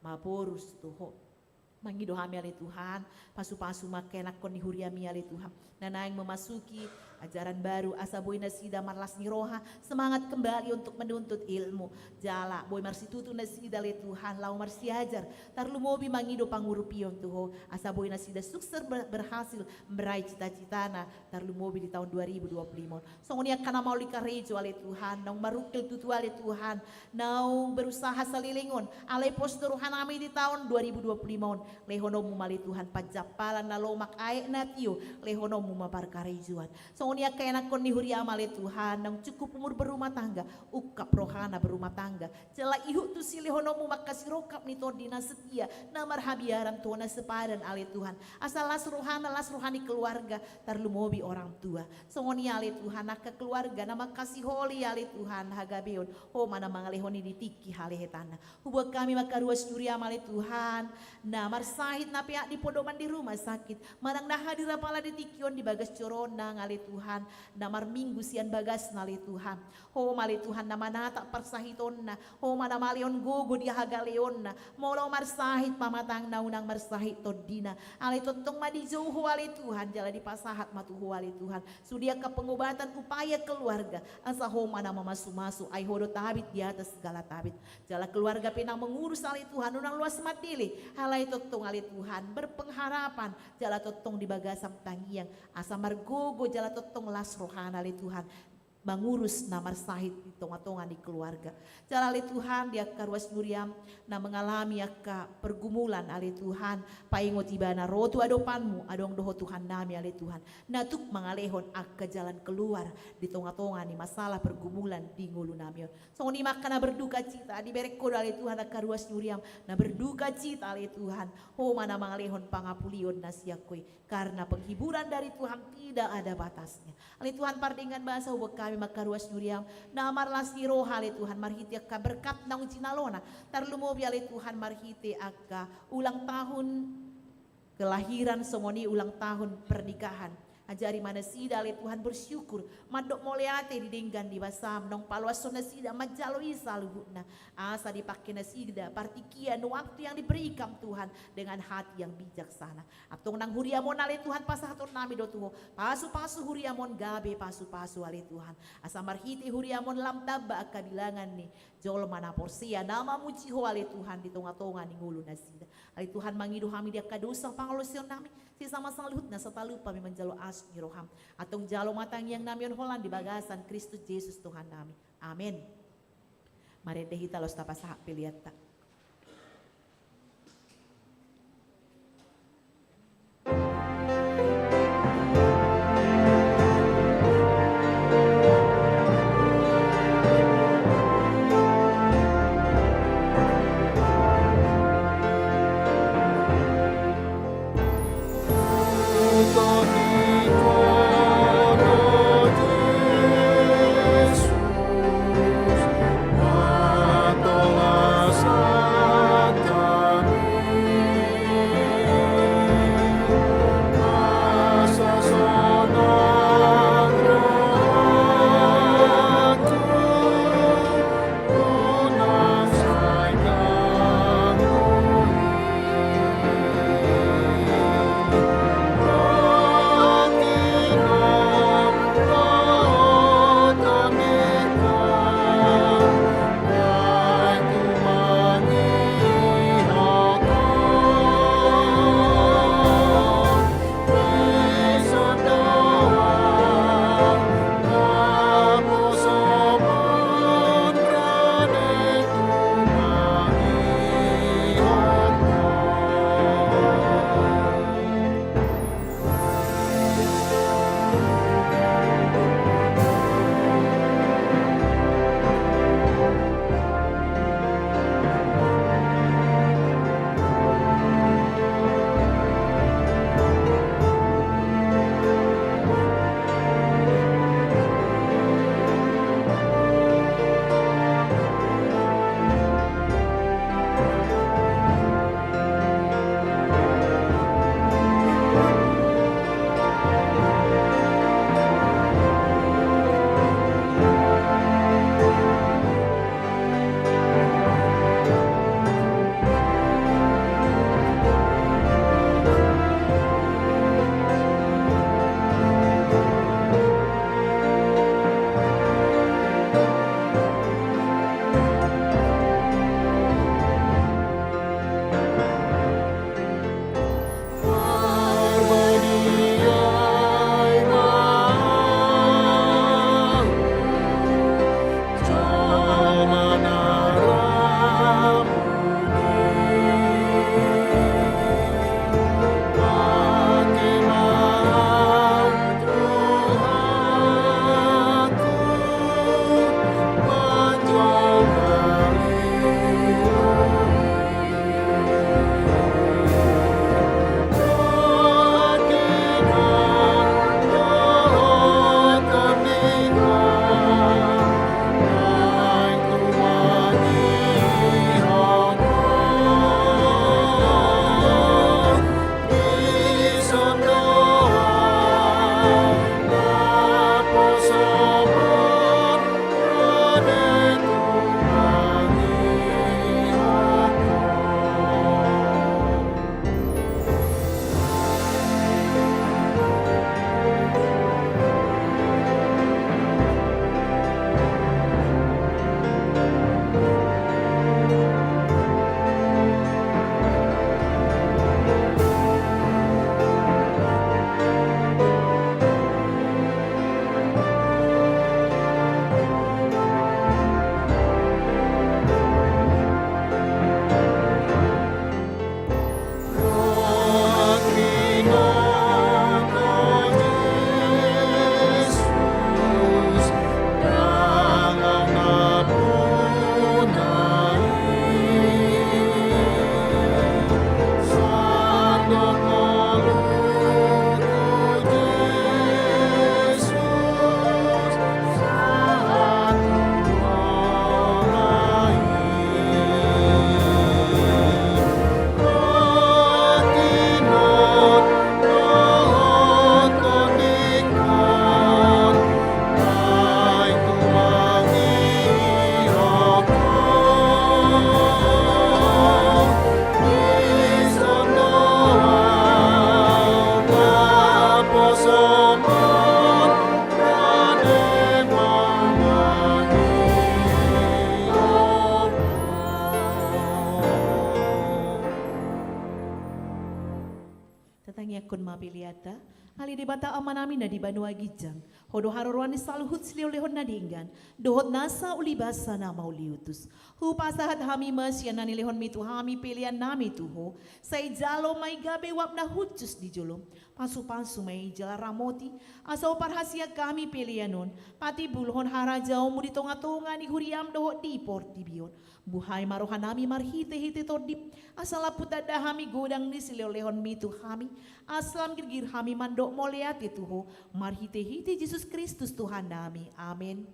maporus tu Ho. Mangido hami ale Tuhan, pasu-pasu ma angka ianakkon ni huriami ale Tuhan, na naeng memasuki ajaran baru, asa boi nasida marlas ni roha, semangat kembali untuk menuntut ilmu. Jala boi marsitutu nasida ale Tuhan, laho marsiajar, tarlumobi mangido pangurupion tu Ho, asa boi nasida sukses ber-, berhasil meraih cita-citana, tarlumobi di taon dua ribu dua puluh lima on. Songon i angka na maol di karejo ale Tuhan, naung marungkil tutu ale Tuhan, naung berusaha saleleng on, alai pos do roha nami di taon dua ribu dua puluh lima on, lehononmu ma ale Tuhan panjampalan na lomak, aek na tio, lehononmu ma parkarejoan. Songon Songon i angka ianakkon ni huriaM ale Tuhan, naung cukup umur berumah tangga, ungkap rohana berumah tangga. Jala ihut tu silehononMu ma angka sirongkap ni tondi na setia, na marhabiaran tu Ho na sepadan ale Tuhan. Asa las rohana, las roha ni keluarga, tarlumobi orang tua. Songon i ale Tuhan, angka keluarga na mangkasiholi ale Tuhan, hagabeon, Ho ma na mangalehon i di tingki halehetanna. Huboan hami ma angka ruas ni huriaM ale Tuhan, na marsahit na peak di podoman di rumah sakit, manang na hadir apala di tingki on di bagas joro Nang ale Tuhan, na marminggu sian bagasna ale Tuhan. Ho ma ale Tuhan na manatap parsahitonna, Ho ma na malehon gogo di hagaleonna, molo marsahit pamatangna unang marsahit tondina, alai tongtong ma dijou Ho ale Tuhan, jala dipasahat ma tu Ho ale Tuhan, sude angka pengobatan upaya keluarga, asa Ho ma na mamasumasu, ai Ho do tabib di atas segala tabib. Jala keluarga pe na mengurus ale Tuhan, unang loas mandele, alai tongtong ale Tuhan, berpengharapan, jala tongtong di bagasan tangiang, asa margogo, jala tongtong las rohana ale Tuhan, mangurus na marsahit di tongatonga ni keluarga. Jala ale Tuhan, di angka ruas ni huriaM, na mengalami angka pergumulan ale Tuhan, paingot ibana ro tu adopanMu, adong do Ho Tuhannami ale Tuhan, na tuk mangalehon angka jalan keluar di tongatonga ni masalah pergumulan di ngolunami on. Songon i ma angka na berduka cita, dibereng Ho do ale Tuhan angka ruas ni huriaM, na berduka cita ale Tuhan, Ho ma na mangalehon pangapulion na sian Ho i. Karena penghiburan dari Tuhan tidak ada batasnya. Ale Tuhan, pardenggan basa huboan hami ma angka ruas ni huriaM, na marlas ni roha ale Tuhan, marhite angka berkat naung jinalona, tarlumobi ale Tuhan, marhite angka ulang tahun kelahiran, songon i ulang tahun pernikahan. Ajari ma nasida ale Tuhan bersyukur, mandok mauliate di denggan ni basaM, naung paloashon nasida manjalo i saluhutna. Asa dipake nasida partingkian waktu yang diberi-Kam Tuhan dengan hati yang bijaksana. Antong nang huriaM on ale Tuhan, pasahatonnami do tu Ho, pasupasu huriaM on gabe pasupasu ale Tuhan. Asa marhite huriaM on lam tamba angka bilangan ni jolma na porsea na mamuji Ho ale Tuhan di tongatonga ni ngolu nasida. Ale Tuhan, mangido hami di angka dosa pangalaosionnami, sesa ma saluhutna, asa talup hami manjalo aso ni rohaM. Antong jalo ma tangiangnami on holan di bagasan Kristus Jesus Tuhannami. Amen. Marende hita laos tapasahat peleanta. Ingkon ma peleanta. Ale Debata Amanami na di banua ginjang, Ho do haroroan ni saluhut silehonlehon na denggan dohot nasa ulibasa na mauliutus. Hupasahat hami ma sian na nilehonMi tu hami peleannami tu Ho. Sai jalo ma i gabe uap na hushus di jolom. Pasupasu ma i jala ramoti, asa huparhasiat hami pelean on. Patimbulhon harajaonMu di tongatonga ni huriaM dohot di portibi on. Buhai ma rohanami marhitehite TondiM, asa lampu tanda hami godang ni silehonlehonMi tu hami, asa lam girgir hami mandok mauliate tu Ho, marhitehite Jesus Kristus Tuhannami. Amen.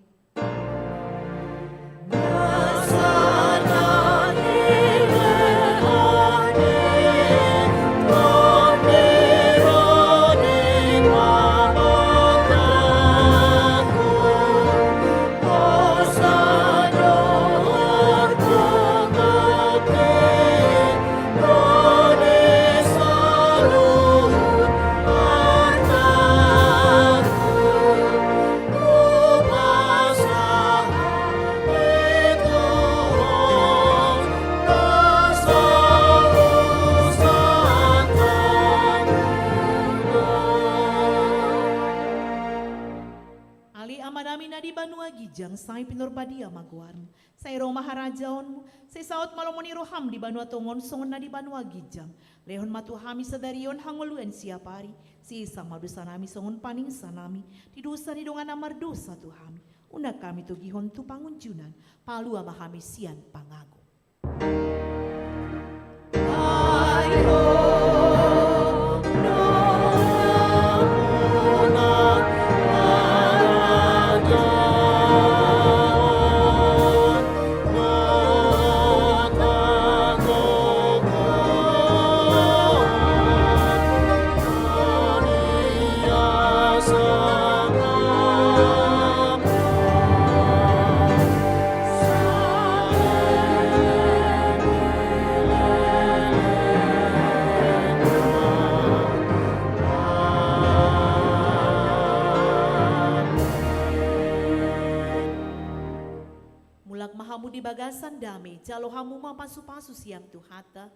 Ale Amanami na di banua ginjang, sai pinarbadia ma goarMu. Sai ro ma harajaonMu. Sai saut ma lomo ni rohaM di banua tonga on songon na di banua ginjang. Lehon ma tu hami sadari on hangoluan siapari. Sesa ma dosanami songon panesanami di dosa ni dongan na mardosa tu hami. Unang hami togihon tu pangunjunan. Palua ma hami sian pangago. Mulak ma hamu di bagasan dame, jalo hamu ma pasupasu sian Tuhanta.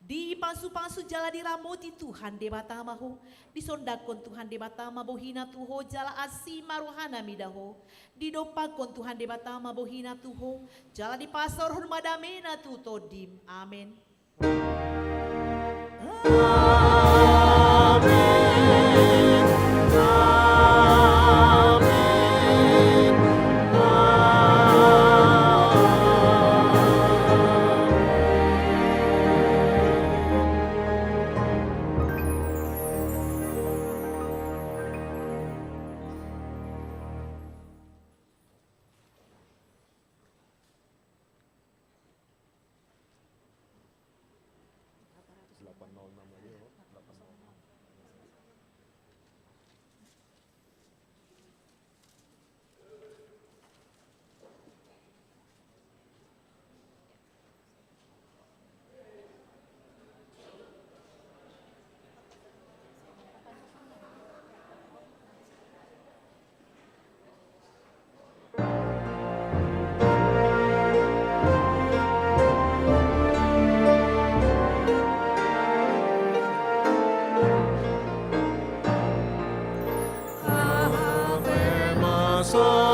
Dipasupasu jala diramoti Tuhan Debata ma ho. Disondangkon Tuhan Debata ma bohiNa tu ho jala asi ma rohaNa mida ho. Didompakkon Tuhan Debata ma bohiNa tu ho jala dipasaorhon ma dameNa tu tondim. Amen.